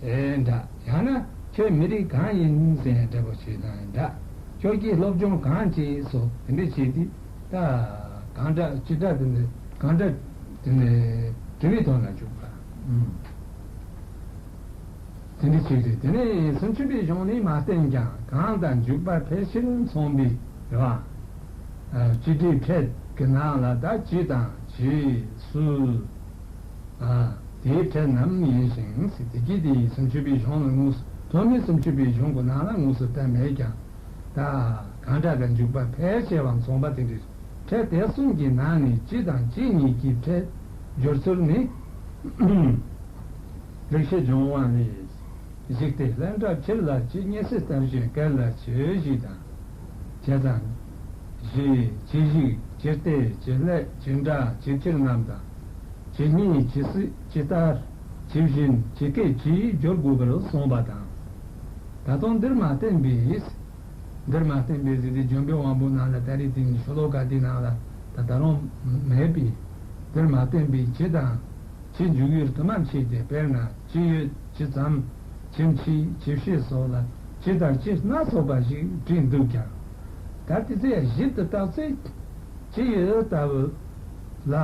ཨེ། འདྲ། ཡང་ན་ཁྱོད་མི་རིགས་གང་ཡིན་ཟེར་ཡ་འདྲ་པོ་བྱས་ན་འདྲ། ཁྱོད་ཀྱིས་སློབ་སྦྱོང་གང་བྱས་སོ་དེ་འདྲ་བྱས་ཏེ། ད་གང་འདྲ་སྤྱི་སྒྲ་དེ་འདྲ་གང་འདྲ་དེ་འདྲ་དྲི་བའི་དོན་ལ་འཇུག་པ། ཨུམ། དེ་འདྲ་བྱས་ཏེ་དེ་ནས་སུམ་ཅུ་པའི་གཞུང་ནས་མ་བསྟན་ཀྱང་གང་དང་འཇུག་པ་ཕལ་ཆེར་མཚུངས་པའི་རེད་བ། ཨ། སྤྱི་སྒྲའི་ཕྲད་ཀྱི་ནང་ལ་ད་ཇི་དང་ཇི་སུ། ཨ། དེའི་ཕྲད་རྣམས་ཡིན་ཞིང་། དེ་གིས་དེའི་སུམ་ཅུ་པའི་གཞུང་ལ་དངོས་སུ་ཐོན་མིའི་སུམ་ཅུ་པའི་གཞུང་གི་ནང་ལ་དངོས་སུ་བསྟན་མེད་ཀྱང་། ད་གང་འདྲ་གི་འཇུག་པ་ཕལ་ཆེ་བ་མཚུངས་པ་དེ་འདྲའི་ཕྲད་དེ་གསུམ་གྱི་ནང་ནས་ཇི་དང་ཇི་གཉིས་ཀྱི་ཕྲད་སྦྱོར་ཚུལ་ནི། ལེགས་བཤད་ལྗོན་དབང་ལས། ཞིག་སྟེ་ལན་གྲངས་ཕྱིར་ལ་ཇི། སྙེད་སྲིད་ལྟར་བཞིན་སྐད་ལ་ཇི་ཞེས་དང་། ཇི་དང་། ཇི། ཇི་ཞིག་ཇི་སྟེ་ཇི་སླད་ཇི་འདྲ་ཇི་ཕྱིར་རྣམས་དང་། ཇི་སྙེད་ཇི་སྲིད་ཇི་ལྟར་ཇི་བཞིན་ཇི་སྐད་ཇི་ཡིས་སྦྱོར་དགོས་པར་གསུངས་པ་དང་། ད་དུང་འདིར་མ་བསྟན་པའི། འདིར་མ་བསྟན་པའི་ཟེར་དེ་ལྗོན་པའི་དབང་པོའི་ནང་ལ་ད་རེས་དེ་ནི་ཤོ་ལོ་ཀ་དེའི་ནང་ལ་ད་ད་རུང་མེད་པས། འདིར་མ་བསྟན་པའི་ཇི་དང་། ཇི་འཇུག་ཡུལ་དུ་མ་མཆིས་ཏེ། དཔེར་ན་ཇི་ཡོད་ཇི་ཙམ། ཇི་མཆིས་ཇི་བྱེད་སོགས་ལ་ཇི་ལྟར་ཇི་སྣ་ཚོགས་པ་ཞིག་བྲིས་འདུག་ཀྱང་། ད་དེ་ཚོ་ཡང་ཞིབ་ཏུ་བརྟག་ཚེ། ཇི་ཡོད་ལྟ་བུ་ལ་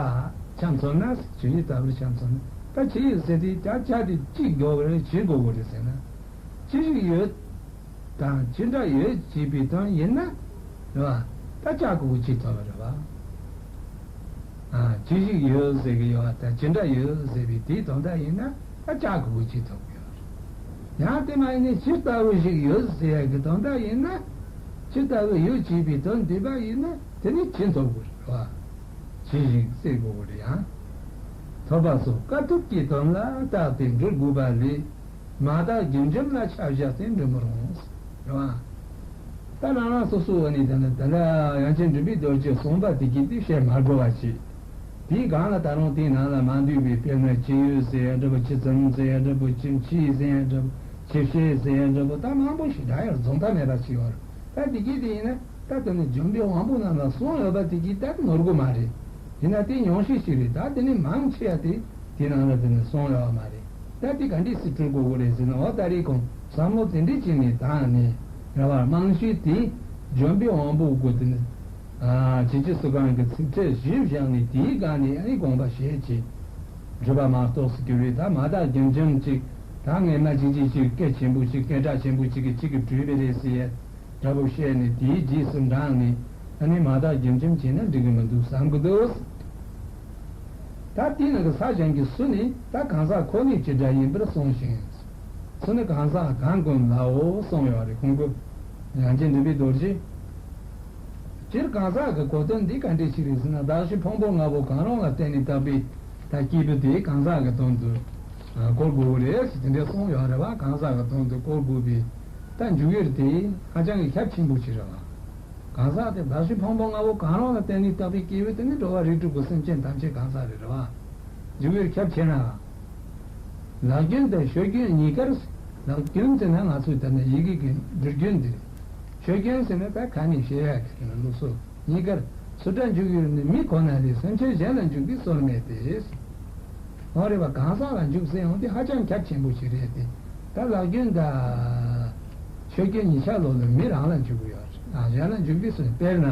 ཆ་མཚོན་ན། ཇི་ཡོད་ལྟ་བུར་ཆ་མཚོན་ན། ད་ཇི་ཡོད་ཟེར་དུས་ད་ཇི་དེ་གཅིག་དགོས་པ་རེད། ཇི་དགོས་པ་རེད་ཟེར་ན། ཇི་ཞིག་ཡོད་དང་ཇི་འདྲ་ཡོད་ཅེས་པའི་དོན་ཡིན་ན་རེད་བ། ད་ཇི་དགོས་པ་ཅིག་ཐོབ་པ་རེད་བ། ཨ། ཇི་ཞིག་ཡོད་ཟེར་གི་ཡོད་པ་དང་ཇི་འདྲ་ཡོད་ཟེར་བའི་དེའི་དོན་དག་ཡིན་ན་ད་ཇི་དགོས་པ་ཅིག་ཐོབ་གི་ཡོད་རེད། ཡང་དེ་མ་ཡིན་ན་ཇི་ལྟ་བུ་ཞིག་ཡོད་ཟེར་ཡ་གི་དོན་དག་ཡིན་ན། ཇི་ལྟ་བུ་ཡོད་ཅེས་པའི་དོན་བསྡུས་པ་ཡིན་ན་དེ་ནི་ཇི་ཐོབ་དགོས་རེད་བ། ཇི་ཞིག་ཟེར་དགོས་པ་རེད། ཡང་ཐོབ་པ་སོགས་དཀའ་ཐུབ་ཀྱི་དོན་ལ་བརྟགས་ཏེ་འབྲི་དགོས་པ་ལས། མ་བརྟགས་རྒྱུན་འབྱམས་ལ་ཆ་བཞག་སྟེ་འབྲི་མི་རུང་། རེད་བ། ད་རང་རང་སོ་སོའི་ནས་དེ་ནི་དེ་ལ་ཡང་ཅིན་འགྲུབ་པའི་རྡོ་རྗེ་གསུངས་པ་དེ་གིས་དེ་བཤད་མ་དགོས་པ་བྱས། དེའི་སྒང་ལ་ད་རུང་དེའི་ནང་ལ་མ་འདུས་པའི་དཔེར་ན་ཇི་ཡོད་ཟེར་ཡ་འདྲ་པོ། ཇི་ཙམ་ཟེར་ཡ་འདྲ་པོ། ཇི་མཆིས་ཟེར་ཡ་འདྲ་པོ། ཇི་བྱེད་ཟེར་ཡ་འདྲ་པོ། ད་མང་པོ་ཞིག་སྒྲ་ཡར་རྫོགས་མཐའ་མེད་པ་ཅིག་ཡོད་རེད། ད་དེ་གིས་དེ་ཡིན་ན། ད་དེ་ནི་ལྗོན་པའི་དབང་པོ་རྣམས་ལ་གསུངས་ཡོད་པ་དེ་གིས་ད་ནོར་གི་མ་རེད། ཡིན་ན་དེ་ཉུང་ཤས་ཤིག་རེད། ད་དེ་ནི་མང་ཆེ་བ་དེ་དེ་ནང་ལ་དེ་ནི་གསུངས་ཡོད་པ་མ་རེད། ད་དེ་ག་འདྲས་སེ་འབྲི་དགོས་ཀྱི་རེད་ཟེར་ན། འོ་ད་རེས་གོང་བསམ་བློ་དེ་འདྲས་བྱས་ནས་བཏང་ནས་རེད་བ། རྨང་གཞི་དེ་ འཇོམས་པའི་དབང་པོ་དགུ་དེ་ནི། ཨ་ཇི་ཇི་སུ་གང་གི་ཚིག་ཕྲད་བཞི་བཞག་ནས་དེའི་སྒང་ནས་ཨ་ནི་དགོངས་པ་བཞེས་བྱས། སྒྲུབ་པ་མ་གཏོགས་སུ་གྱུར་བས། ད་མ་དག་རྒྱུན་འབྱམས་ཅིག་ད་ངས་མ་ཅིག་ཅིག་ཅིག་སྐད་ཆེན་པོ་ཅིག་སྐད་གྲགས་ཆེན་པོ་ཅིག་གིས་ཅིག་གིས་བྲིས་པ་རེད་ཟེར་ཡས་འདྲ་པོ་བཤད་ནས། དེའི་རྗེས་སུ་འབྲངས་ནས་ཨ་ནི་མ་དག་རྒྱུན་འབྱམས་བྱས་ན་འགྲིག་གི་མི་འདུག་བསམ་གི་འདུག་ད་དེའི་ནང་གི་ས་གཞན་གྱི་སུ་ནི་ད་གང་ཟག་ཁོ་ནའི་བྱེ་བྲག་ཡིན་པར་གསུངས་ཤིང་། སུ་ནི་གང་ཟག་གང་ཀུན་ལའོ་གསུངས་ཡོད་རེད། ཁོང་ཀུན་ཡང་ཅིན་འདུས་པའི་རྡོ་རྗེ། སྤྱིར་གང་ཟག་གི་གོ་དོན་འདི་ག་འདྲ་ཞིག་རེད་ཟེར་ན། གདགས་གཞི་ཕུང་པོ་ལྔ་པོ་གང་རུང་ལ་བརྟེན་ནས་བཏགས་པའི་ད་སྐྱེས་བུ་དེ་གང་ཟག་གི་དོན་དུ་གོ་དགོས་ཀྱི་རེད་ཟེར་དེ་འདྲ་གསུངས་ཡོད་རེད་བ། གང་ཟག་གི་དོན་དུ་གོ་དགོས་པའི་ད་འཇུག་ཡུལ་དེ་ཧ་ཅང་གི་ཁྱབ་ཆེན་པོ་ཞིག་རེད་བ། གང་ཟག་དེ་གདགས་གཞི་ཕུང་པོ་ལྔ་པོ་གང་རུང་ལ་བརྟེན་ནས་བཏགས་པའི་སྐྱེས་བུ་དེ་ནི་འགྲོ་བ་རིགས་དྲུག་གི་སེམས་ཅན་ཐམས་ཅད་གང་ཟག་རེད་རེད་བ། འཇུག་ཡུལ་ཁྱབ་ཆེ་ན། ལག་རྒྱུན་དང་ཤོད་རྒྱུན་གཉིས་ཀར། ལག་རྒྱུན་ཟེར་ན་ང་ཚོའི་ད་ནི་ཡི་གེ་གི་འབྲི་རྒྱུན་འདི་རེད། ཤོད་རྒྱུན་ཟེར་ན་ད་ཁ་ནས་བཤད་ཡ་གི་ཟེར་ན་ལུགས་སྲོལ། གཉིས་ཀར། སུ་འདྲ་འཇུག་ཡུལ་ནི་མི་ཁོ་ན་ལས་སེམས་ཅན་གཞན་ལ་འཇུག་པའི་སྲོལ་མེད་དེ། འོ་རེད་བ། གང་ཟག་ལ་འཇུག་ཟེར་ཡོང་དེ་ཧ་ཅང་ཁྱབ་ཆེན་པོ་ཞིག་རེད་དེ། ད་ལག་རྒྱུན་དང་ཤོད་རྒྱུན་གཉིས་ཆ་ལོ་ལ་མི་རང་ལ་འཇུག་གི་ཡོད་རེད། ཨ་གཞན་ལ་འཇུག་པའི་སྲོལ། དཔེར་ན།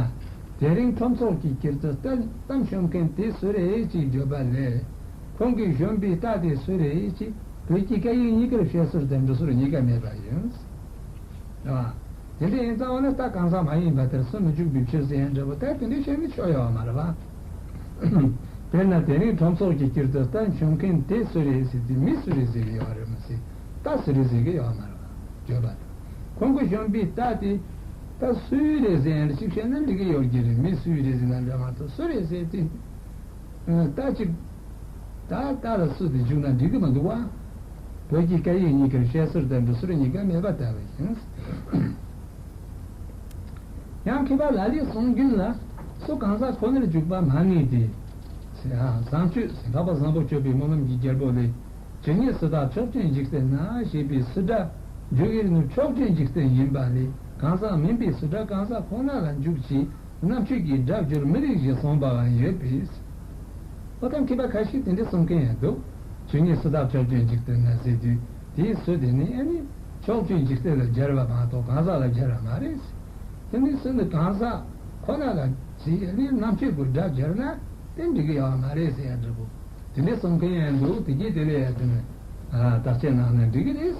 དེ་རིང་ཁྲོམ་ཚོགས་ཀྱི་དཀྱིལ་དུ་གཏམ་གཏམ་ཤོད་མཁན་དེ་སུ་རེད་ཅེས་བརྗོད་པ་ལས། ཁོང་གིས་གཞོན་པའི་རྟ་དེ་སུ་རེད་ཅེས་བོད་ཀྱི་སྐད་ཡིག་གཉིས་ཀར་བཤད་སྲོལ་དང་འབྲི་སྲོལ་གཉིས་ཀ་མེད་པ་ཡིན། རེད་བ། དེ་འདྲ་ཡིན་ཙང་འོ་ན་རྟ་གང་ཟག་མ་ཡིན་པ་དེར་སུ་མི་འཇུག་པའི་ཕྱིར་ཟེར་ཡ་འདྲ་པོ་ད་དེ་འདྲ་བཤད་ན་ཆོག་ཡོད་མ་རེད་བ། དཔེར་ན་དེ་རིང་ཁྲོམ་ཚོགས་ཀྱི་དཀྱིལ་དུ་རྟ་ཤོད་མཁན་དེ་སུ་རེད་ཟེར་དུས་མི་སུ་རེད་ཟེར་གི་ཡོད་རེད་མ་ཟད་རྟ་སུ་རེད་ཟེར་གི་ཡོད་མ་རེད་བ། བརྗོད་པ་དང་། ཁོང་གིས་གཞོན་པའི་རྟ་དེ་ད་སུའི་རེད་ཟེར་ཡ་འདྲ་ཅིག་བཤད་ན་འགྲིག་གི་ཡོད་ཀྱི་རེད། མི་སུའི་རེད་ཟེར་ན་འདྲ་མ་གཏོགས་སུ་རེད་ཟེར་དུས། རྟ་གཅིག་ད་རྟ་ལ་སུ་དེ་འཇུག་ན་འགྲིག་གི་མི་འདུག་བ། བོད་ཀྱི་སྐད་ཡིག་གཉིས་ཀར་བཤད་སྲོལ་དང་འབྲི་སྲོལ་གཉིས་ཀ་མེད་པ་ལྟ་བུ་ཡིན། ཡང་མཁས་པ་ལ་ལས་གསུང་རྒྱུན་ལ། སུ་གང་ཟག་ཁོ་ནར་འཇུག་པ་མ་ངེས་ཏེ། ཟེར། ཨ་བཟང་སྤྱོད་ཟེར། འཕགས་པ་བཟང་པོ་སྤྱོད་པའི་སྨོན་ལམ་གྱི་རྒྱལ་པོ་ལས། ཇི་སྙེད་སུ་དག་ཕྱོགས་ཀུན་འཇིག་རྟེན་ན་ཞེས་པའི་སུ་སྒྲ་འཇུག་ཡུལ་ནི་ཕྱོགས་ཀུན་འཇིག་རྟེན་ཡིན་པ་ལས། གང་ཟག་མིན་པའི་སུ་སྒྲ་གང་ཟག་ཁོ་ན་ལ་འཇུག་ཅེས། རྣམ་དཔྱོད་ཀྱི་སྒྲ་སྦྱོར་མི་རིགས་བཞི་གསུངས་པའང་ཡོད་པས། ཨོ་ད་མཁས་པ་ཁ་ཤས་དེ་འདྲ་གསུང་མཁན་ཡང་འདུག་ཇི་སྙེད་སུ་དག་ཕྱོགས་ཀུན་འཇིག་རྟེན་ན་ཟེར་དུས་དེའི་སུ་དེ་ནི་ཨ་ནི་ཕྱོགས་ཀུན་འཇིག་རྟེན་ལ་སྦྱར་བ་མ་གཏོགས་གང་ཟག་ལ་སྦྱར་བ་མ་རེད། དེ་ནི་སུ་ནི་གང་ཟག་ཁོ་ན་ལ་ཟེར་ཨ་ནི་རྣམ་དཔྱོད་ཀྱི་སྒྲ་སྦྱར་ན་དེ་འགྲིག་གི་ཡོད་མ་རེད་ཟེར་ཡ་འདྲ་པོ། དེ་འདྲའི་གསུང་མཁན་ཡང་འདུག་དེ་གྱིས་དེ་ལས་ཡ་དེ་ནི་བརྟག་དཔྱད་གནང་ན་འགྲིག་གི་རེད།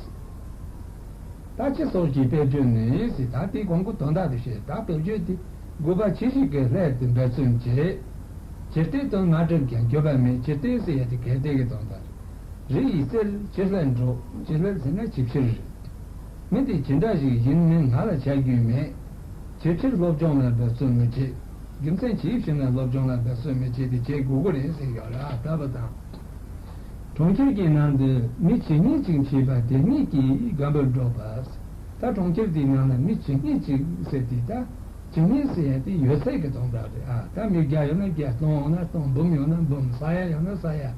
ད་ཅི་སོགས་ཀྱི་དཔེ་བརྗོད་ནི་ཟེར། ད་དེའི་གོང་གི་དོན་དག་དེ་བཤད། ད་དཔེ་བརྗོད་དེ་དགོས་པ་ཅི་ཞིག་གི་སླད་དུ་འབད་བརྩོན་བྱེད། ཇི་སྲིད་དོན་མ་གྲུབ་ཀྱང་འགྱོད་པ་མེད། ཇི་སྲིད་ཟེར་ཡ་དེ་གལ་ཏེ་གི་དོན་དག་རེད། རི་ཡི་རྩེར་ཇི་སླད་འགྲོ། ཇི་སླད་ཟེར་ན་ཇི་ཕྱིར་རེད། མི་དེ་ཇི་འདྲ་ཞིག་ཡིན་མིན་ང་ལ་ཆ་རྒྱུས་མེད། ཇི་ཕྱིར་སློབ་སྦྱོང་ལ་འབད་བརྩོན་མི་བྱེད། རྒྱུ་མཚན་ཇི་ཞིག་ན་སློབ་སྦྱོང་ལ་འབད་བརྩོན་མི་བྱེད་དེ་བྱེད་དགོས་ཀྱི་རེད་ཟེར་ཡོད་རེད། ཨ་ལྟ་བུ་དང་། གྲོང་ཁྱེར་གྱི་ནང་དུ་མི་ཇི་སྙེད་ཅིག་མཆིས་པ་དེ་སྙེད་ཀྱིས་རྒན་པོར་སྒྲོགས་པ། ད་གྲོང་ཁྱེར་དེའི་ནང་ལ་མི་ཇི་སྙེད་ཅིག་ཟེར་དུས་ད་ཇི་སྙེད་ཟེར་ཡ་དེ་ཡོད་ཚད་ཀྱི་དོན་དག་རེད། ཨ་ད་མི་བརྒྱ་ཡོད་ན་བརྒྱ། སྟོང་ཡོད་ན་སྟོང་། འབུམ་ཡོད་ན་འབུམ། ས་ཡ་ཡོད་ན་ས་ཡ།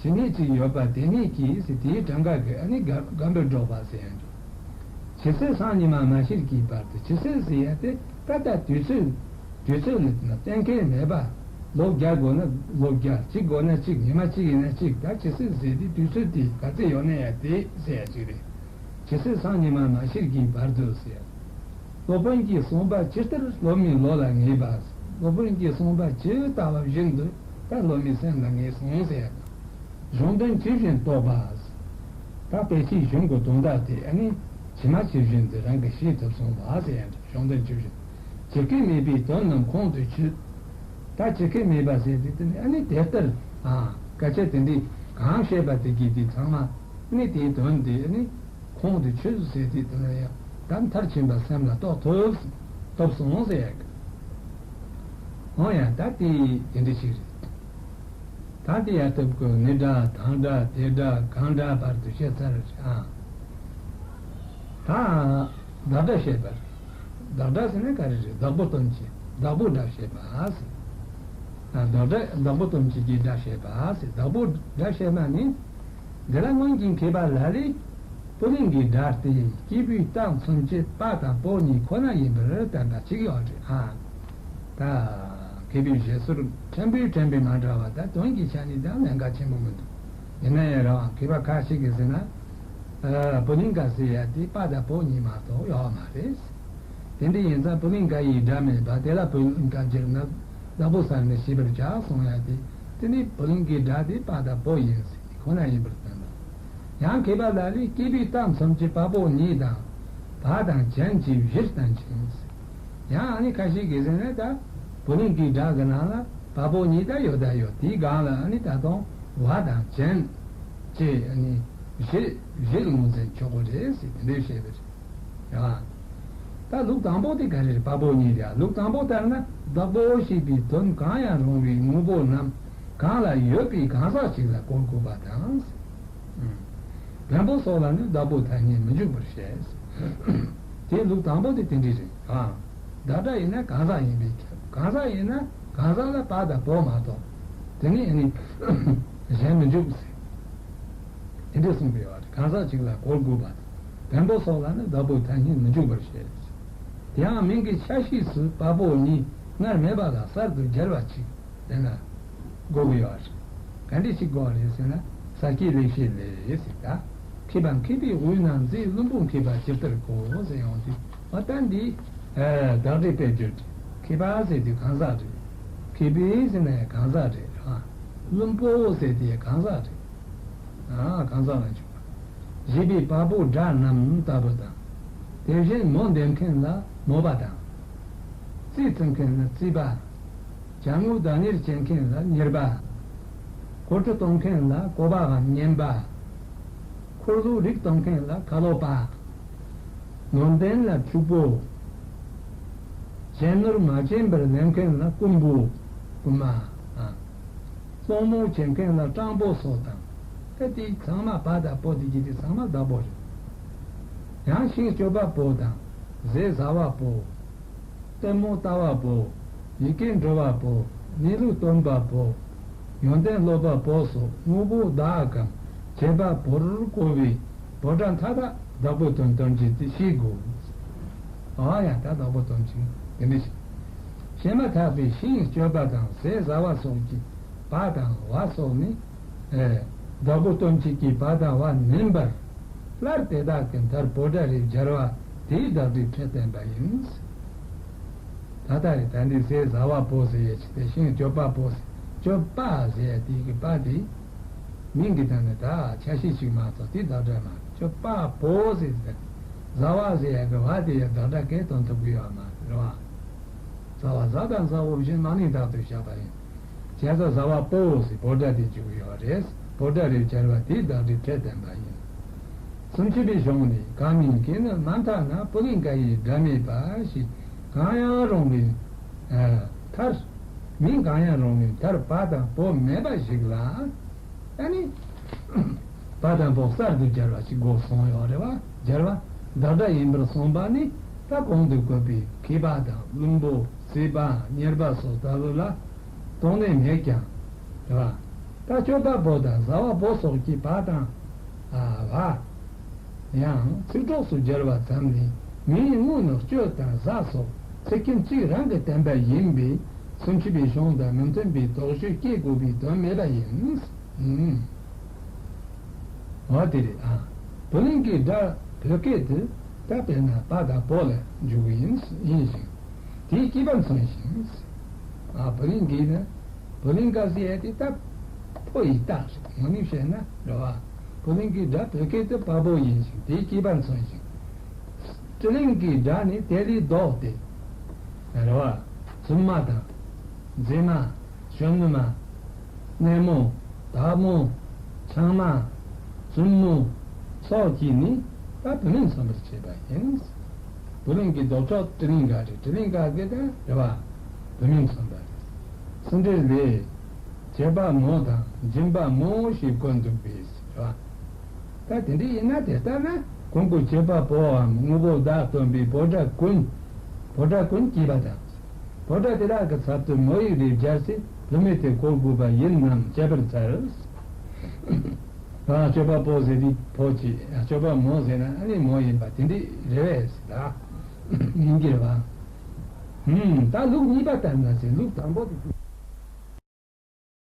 ཇི་སྙེད་ཅིག་ཡོད་པ་དེ་སྙེད་ཀྱིས་ཟེར་དེའི་གྲངས་ཀ་གི་ཨ་ནི་རྒན་པོར་སྒྲོགས་པ་ཟེར་ཡ་འདུག་ཇི་སྲིད་སང་ཉི་མ་མ་ཤིར་གྱི་བར་དུ། ཇི་སྲིད་ཟེར་ཡ་དེ་ད་ལྟ་དུས་ཚོད། དུས་ཚོད་ནི་གཏན་འཁེལ་མེད་པ། ལོ་བརྒྱ་དགོས་ན་ལོ་བརྒྱ། གཅིག་དགོས་ན་གཅིག་ཉི་མ་གཅིག་ཡིན་ན་གཅིག་ད་ཇི་སྲིད་ཟེར་དེ་དུས་ཚོད་དེ་ག་ཚོད་ཡོད་ན་ཡ་དེ་ཟེར་ཡ་ཅིག་རེད། ཇི་སྲིད་སང་ཉི་མ་མ་ཤིར་གྱི་བར་དུ་ཟེར། སློབ་དཔོན་གྱིས་གསུངས་པ་ཇི་ལྟར་སློབ་མའི་བློ་ལ་ངེས་པ། སློབ་དཔོན་གྱིས་གསུངས་པ་ཇི་ལྟ་བ་བཞིན་དུ་ད་སློབ་མའི་སེམས་ལ་ངེས་སོང་ཟེར། གཞུང་དོན་ཇི་བཞིན་རྟོགས་པ། ད་དཔེ་ཆའི་གཞུང་གི་དོན་དག་དེ་ཨ་ནི་ཇི་མ་ཇི་བཞིན་དུ་རང་གིས་ཤེས་ཐུབ་སོང་བ་ཟེར་ཡ་འདྲ། གཞུང་དོན་ཇི་བཞིན། ཇི་སྐད་སྨྲས་པའི་དོན་རྣམས་ཁོང་དུ་ཆུད། ད་ཇི་སྐད་སྨྲས་པ་ཟེར་དུས་དེ་ནི་ཨ་ནི་དེ་ལྟར་ཨ་སྐད་ཆ་དེ་འདྲའི་གང་བཤད་པ་དེ་གྱིས་དེ་ཚང་མ་ཨ་ནི་དེའི་དོན་དེ་ཨ་ནི། ཁོང་དུ་ཆུད་ཟེར་དུས་དེ་ལ་ཡང་ད་མཐར་ཕྱིན་པ་སེམས་ལ་རྟོགས་ཐུབ། ཐུབ་སོང་ཟེར་ཡ་གི། འོ་ཡང་ད་དེ་དེ་འདྲ་ཞིག་རེད། ད་དེ་ཡར་ཐུབ་ཀྱི་ནི་སྒྲ་དང་སྒྲ་དེ་སྒྲ་གང་སྒྲ་བར་དུ་བཤད་ཚར་རེད་ཨ། ད་བདག་སྒྲ་བཤད་པ་རེད། བདག་སྒྲ་ཟེར་ན་ག་རེ་རེད། བདག་པོ་སྟོན་བྱེད། བདག་པོའི་སྒྲ་བཤད་པ་ཟེར། ཨ་བདག་སྒྲ། བདག་པོ་སྟོན་བྱེད་ཀྱི་སྒྲ་བཤད་པ་ཟེར། བདག་པོའི་སྒྲ་བཤད་པ་ནི། འདི་ལ་སྔོན་གྱི་མཁས་པ་ལ་ལས་པོ་ལིང་གི་སྒྲ་སྟེ་སྐྱེས་བུའི་རྟགས་མཚོན་བྱེད་པ་དང་པོ་གཉིས་ཁོ་ན་ཡིན་པར་བསྟན་པ་ཅིག་ཡོད་རེད་ཨ། ད་མཁས་པའི་བཞེད་སྲོལ་ཕྲན་བུ་ཕྲན་བུ་མ་འདྲ་བ་དང་དོན་གྱི་ཆ་ནས་ཀྱང་ལན་འགའ་ཆེན་པོ་མི་འདུག་ཡིན་ན་ཡང་རང་མཁས་པ་ཁ་ཤས་ཀྱིས་ཟེར་ན། པོ་ལིང་ག་ཟེར་ཡ་དེ་པ་དང་པོ་གཉིས་མ་གཏོགས་ཡོད་མ་རེད། དེ་འདྲ་ཡིན་ཙང་པུ་ལིང་ག་ཡི་སྒྲ་མེད་པ་དེ་ལ་པུ་ལིང་ག་སྦྱར་ན་བདག་པོ་ཟ་ནས་ཤེས་པར་བྱ་གསུང་ཡ་དེ། དེ་ནི་པུ་ལིང་གའི་སྒྲ་དེ་པ་དང་པོ་ཡིན་ཟེར་ཁོ་ན་ཡིན་པར་སྟོན་པ། ཡང་མཁས་པ་ལ་ལས་སྐྱེས་བུའི་རྟགས་མཚོན་གྱི་པ་པོ་གཉིས་དང་། བ་དང་ཅན་གྱི་བཞིར་བསྟན་ཅིང་ཟེར། ཡང་ཨ་ནི་ཁ་ཤས་ཀྱིས་ཟེར་ན་ད་པུ་ལིང་གའི་སྒྲ་གི་ནང་ལ་པ་པོ་གཉིས་ད་ཡོད་ད་ཡོད། དེའི་སྒང་ལ་ཨ་ནི་ད་དུང་བ་དང་ཅན་བཅས་ཨ་ནི་བཞི་བཞི་ལ་ངོས་འཛིན་ཆོག་གི་རེད་ཟེར་དེ་འདྲའི་བཤད་པ་རེད། ཡ། ད་ལུགས་དང་པོ་དེ་ག་རེ་རེད། པ་པོ་གཉིས་རེད། ལུགས་དང་པོ་ལྟར་ན་བདག་པོ་ཞེས་པའི་དོན་གང་ཡང་རུང་བའི་དངོས་པོ་རྣམས་གང་ལ་ཡོད་པའི་གང་ཟག་ཅིག་ལ་གོ་དགོས་པ་དང་། བེམ་པོ་སོགས་ལ་ནི་བདག་པོ་ཐ་སྙད་མི་འཇུག་པར་བཤད། དེའི་ལུགས་དང་པོ་དེ་དེ་འདྲ་རེད། ཨ། བདག་སྒྲ་ཡིན་ན་གང་ཟག་ཡིན་པས་ཁྱབ། གང་ཟག་ཡིན་ན་གང་ཟག་ལ་པ་དང་པོ་མ་གཏོགས་དེ་ནི་ཨ་ནི་གཞན་མི་འཇུག་ཟེར། དེ་འདྲ་གསུངས་པའི་བར་གང་ཟག་ཅིག་ལ་གོ་དགོས་པ་དང་། བེམ་པོ་སོགས་ལ་ནི་བདག་པོའི་ཐ་སྙད་མི་འཇུག་པར་བཤད། དེ་ཡང་མིང་གི་ཆ་ཤས་སུ་པ་པོ་གཉིས་སྔར་མེད་པ་ལ་གསར་དུ་སྦྱར་བ་ཅིག་དེ་ན་དགོས་ཀྱི་ཡོད་རེད། ག་འདྲ་ཞིག་དགོས་རེད་ཟེར་ན། ས་སྐྱའི་ལེགས་བཤད་ལས་ཟེར་ད། མཁས་པ་མཁས་པའི་དབུས་ན་མཛེས། བླུན་པོ་མཁས་པ་ཇི་ལྟར་གོ་ཟེར་ཡོང་དུས། འོ་ད་འདི་བདག་སྒྲའི་དཔེ་བརྗོད་རེད། མཁས་པ་ཟེར་དུས་གང་ཟག་རེད། མཁས་པའི་ཟེར་ན་ཡང་གང་ཟག་རེད། བླུན་པོ་ཟེར་དེ་གང་ཟག་རེད། ཨ། གང་ཟག་ལ་འཇུག་པ། བཞི་པའི་པ་པོ་སྒྲ་རྣམས་ལྟ་བུ་དང་། དེ་བཞིན་མོ་འདེབས་མཁན་ལ་མོ་པ་དང་། རྩིས་བཙུགས་མཁན་ལ་རྩིས་པ། ཅ་དངོས་བདག་གཉེར་བྱེད་མཁན་ལ་གཉེར་པ། གོ་ཁྲི་གཏོང་མཁན་ལ་གོ་པའམ་གཉེན་པ། འཁོར་ལོའི་རིགས་གཏོང་མཁན་ལ་ཁ་ལོ་པ། ནོར་ལྡན་ལ་ཕྱུག་པོ། གཞན་ནོར་མ་བྱིན་པར་ལེན་མཁན་ལ་རྐུན་པོ། རྐུན་མ། ཨ། སློང་མོ་བྱེད་མཁན་ལ་སྤྲང་པོ་སོགས་དང་། ད་དེ་ཚང་མ་པ་དང་པོ་དེ་གྱི་དེ་ཚང་མ་བདག་པོ་རེད། ཡང་ཤིང་གཅོད་པ་པོ་དང་། ཟས་ཟ་བ་པོ། ལྟད་མོ་ལྟ་བ་པོ། ཡི་གེ་འབྲི་བ་པོ། གནས་ལུགས་སྟོན་པ་པོ། ཡོན་ཏན་སློབ་པ་པོ་སོགས་དངོས་པོ་བདག་གམ་བྱེད་པ་པོར་གོ་བའི་པོ་སྒྲ་མཐའ་དག་བདག་པོའི་དོན་སྟོན་བྱེད་དེ་ཤེས་དགོས། ཨ་ཡ། ད་བདག་པོའི་དོན་ཅིག་དེ་འདྲ་ཞིག་བཤད་མ་ཐག་པའི་ཤིང་གཅོད་པ་དང་ཟས་ཟ་བ་སོགས་ཀྱི་བ་དང་བ་སོགས་ནི། ཨེ། བདག་པོ་སྟོན་བྱེད་ཀྱི་བ་དང་བ་མིན་པར། སླར་དེ་དག་གི་མཐར་པོ་སྒྲ་རེ་སྦྱར་བ་དེའི་བདག་སྒྲའི་ཕྲད་བསྟན་པ་ཡིན། ད་ལྟ་རེ་ད་འདི་ཟས་ཟ་བ་པོ་ཟེར་ཡས་ཅིག་དེ་ཤིང་གཅོད་པ་པོ་ཟེར། གཅོད་པ་ཟེར་ཡས་དེ་གི་པ་དེ་མིང་གི་སྟེང་ནས་ད་ཆ་ཤས་ཤིག་མ་གཏོགས་དེ་བདག་སྒྲ་མ་རེད། གཅོད་པ་པོ་ཟེར་ཟེར། ཟ་བ་ཟེར་ཡས་གི་བ་དེ་ཡང་བདག་སྒྲ་གས་སྟོན་ཐུབ་ཀྱི་ཡོད་མ་རེད་བ། ཟ་བ་ཟ་དང་ཟ་འོག་གཞན་མ་ནིང་དག་ཏུ་བཞག་པ་ཡིན། བྱས་ཙང་ཟ་བ་པོ་ཟེར་པོ་སྒྲ་དེ་འཇུག་གི་ཡོད་རེད། པོ་སྒྲ་རེ་སྦྱར་བ་དེའི་བདག་སྒྲའི་ཕྲད་བསྟན་པ་ཡིན། སུམ་ཅུ་པའི་གཞུང་ནས་གང་མིན་གྱི་ནི་མ་མཐའ་ན་པུ་ལིང་ག་ཡི་སྒྲ་མེད་པ་ཞེས་གང་ཡང་རུང་བའི་མཐར། མིང་གང་ཡང་རུང་བའི་མཐར་པ་དང་པོ་མེད་པ་ཞིག་ལ། ཨ་ནི། པ་དང་པོ་གསར་དུ་སྦྱར་བ་ཞིག་དགོས་གསུངས་ཡོད་རེད་བ། སྦྱར་བ་བདག་སྒྲ་ཡིན་པར་གསུངས་པ་ནི་ད་གོང་དུ་བཀོད་པའི་མཁས་པ་དང་བླུན་པོ་སྲེད་པ་གཉེར་པ་སོགས་ལྟ་བུ་ལ་དོགས་གནས་མེད་ཀྱང་རེད་བ། ད་གཅོད་པ་པོ་དང་ཟ་བ་པོ་སོགས་ཀྱི་པ་དང་ཨ་བ། ཡང་ཚིག་གྲོགས་སུ་སྦྱར་བ་ཙམ་ལས་མིང་དངོས་ནི་གཅོད་དང་ཟ་སོགས་ཚིག་རྒྱན་གཅིག་རང་གི་བསྟན་པ་ཡིན་པས་སུམ་ཅུ་པའི་གཞུང་དང་མི་མཐུན་པའི་དོགས་གཅོད་སྐྱེ་དགོས་པའི་དོན་མེད་པ་ཡིན། ཨུམ། འོ་དེ་རེད་ཨ། པུ་ལིང་གའི་སྒྲ་བོད་སྐད་དུ་ད་དཔེར་ན་པ་དང་པོ་ལ་འཇུག་གི་ཡིན་ཡིན་ཞིང་། དེའི་སྐྱེས་པ་མཚོན་ཞིང་། ཨ། པུ་ལིང་གའི་ནི། པུ་ལིང་ག་ཟེར་ཡས་དེ་ད་ཕོ་ཡི་རྟགས་རེད། དངོས་གནས་བཤད་ན་རེད་བ། པུ་ལིང་གའི་སྒྲ་བོད་སྐད་དུ་པ་པོ་ཡིན་ཞིང་དེའི་སྐྱེས་པ་མཚོན་ཞིང་། སྤྲིན་གླིང་གི་སྒྲ་ནི་དེ་ལས་ལྡོག་སྟེ། རེད་བ། བཙུན་མ་དང་། མཛེས་མ། གཞོན་ནུ་མ། གནས་མོ། བདག་མོ། ཆང་མ། བཙུན་མོ། སོགས་ཀྱིས་ནི་ད་བུད་མེད་མཚོན་པར་བྱེད་པ་ཡིན། བུ་ལོན་གྱི་ལྡོག་ཕྱོགས་སྤྲིན་གླིང་ག་རེད། སྤྲིན་གླིང་ག་གི་ད་རེད་བ། བུད་མེད་མཚོན་པ་རེད། སེ་འབྲས་ལས། བྱེད་པ་མོ་དང་སྦྱིན་པ་མོ་ཞེས་བཀོད་འདུག་པས་རེད་བ། ད་དེ་འདྲ་ཡིན་ན་དེ་ལྟ་ན་གོང་གི་བྱེད་པ་པོའམ་དངོས་པོ་བདག་སྟོན་པའི་པོ་སྒྲ་ཀུན། པོ་སྒྲ་ཀུན་སྐྱེས་པ་དང་། པོ་སྒྲ་དེ་དག་གི་ཚབ་ཏུ་མོ་ཡིག་རེ་སྦྱར་ཚེ་བུད་མེད་དེ་གོ་དགོས་པ་ཡིན་ནམ་དཔྱད་པར་འཚལ། ཨ། སྤྱོད་པ་པོ་ཟེར་དུས་ཕོ་གཅིག་སྤྱོད་པ་མོ་ཟེར་ན་ཨ་ནི་མོ་ཡིན་པ་དེ་འདྲ་རེད་པས་ཟེར་ད། ཡིན་གྱི་རེད་པ། ཧུམ། ད་ལུགས་གཉིས་པ་ལྟར་ན་ཟེར་ལུགས་དང་པོ་དེ།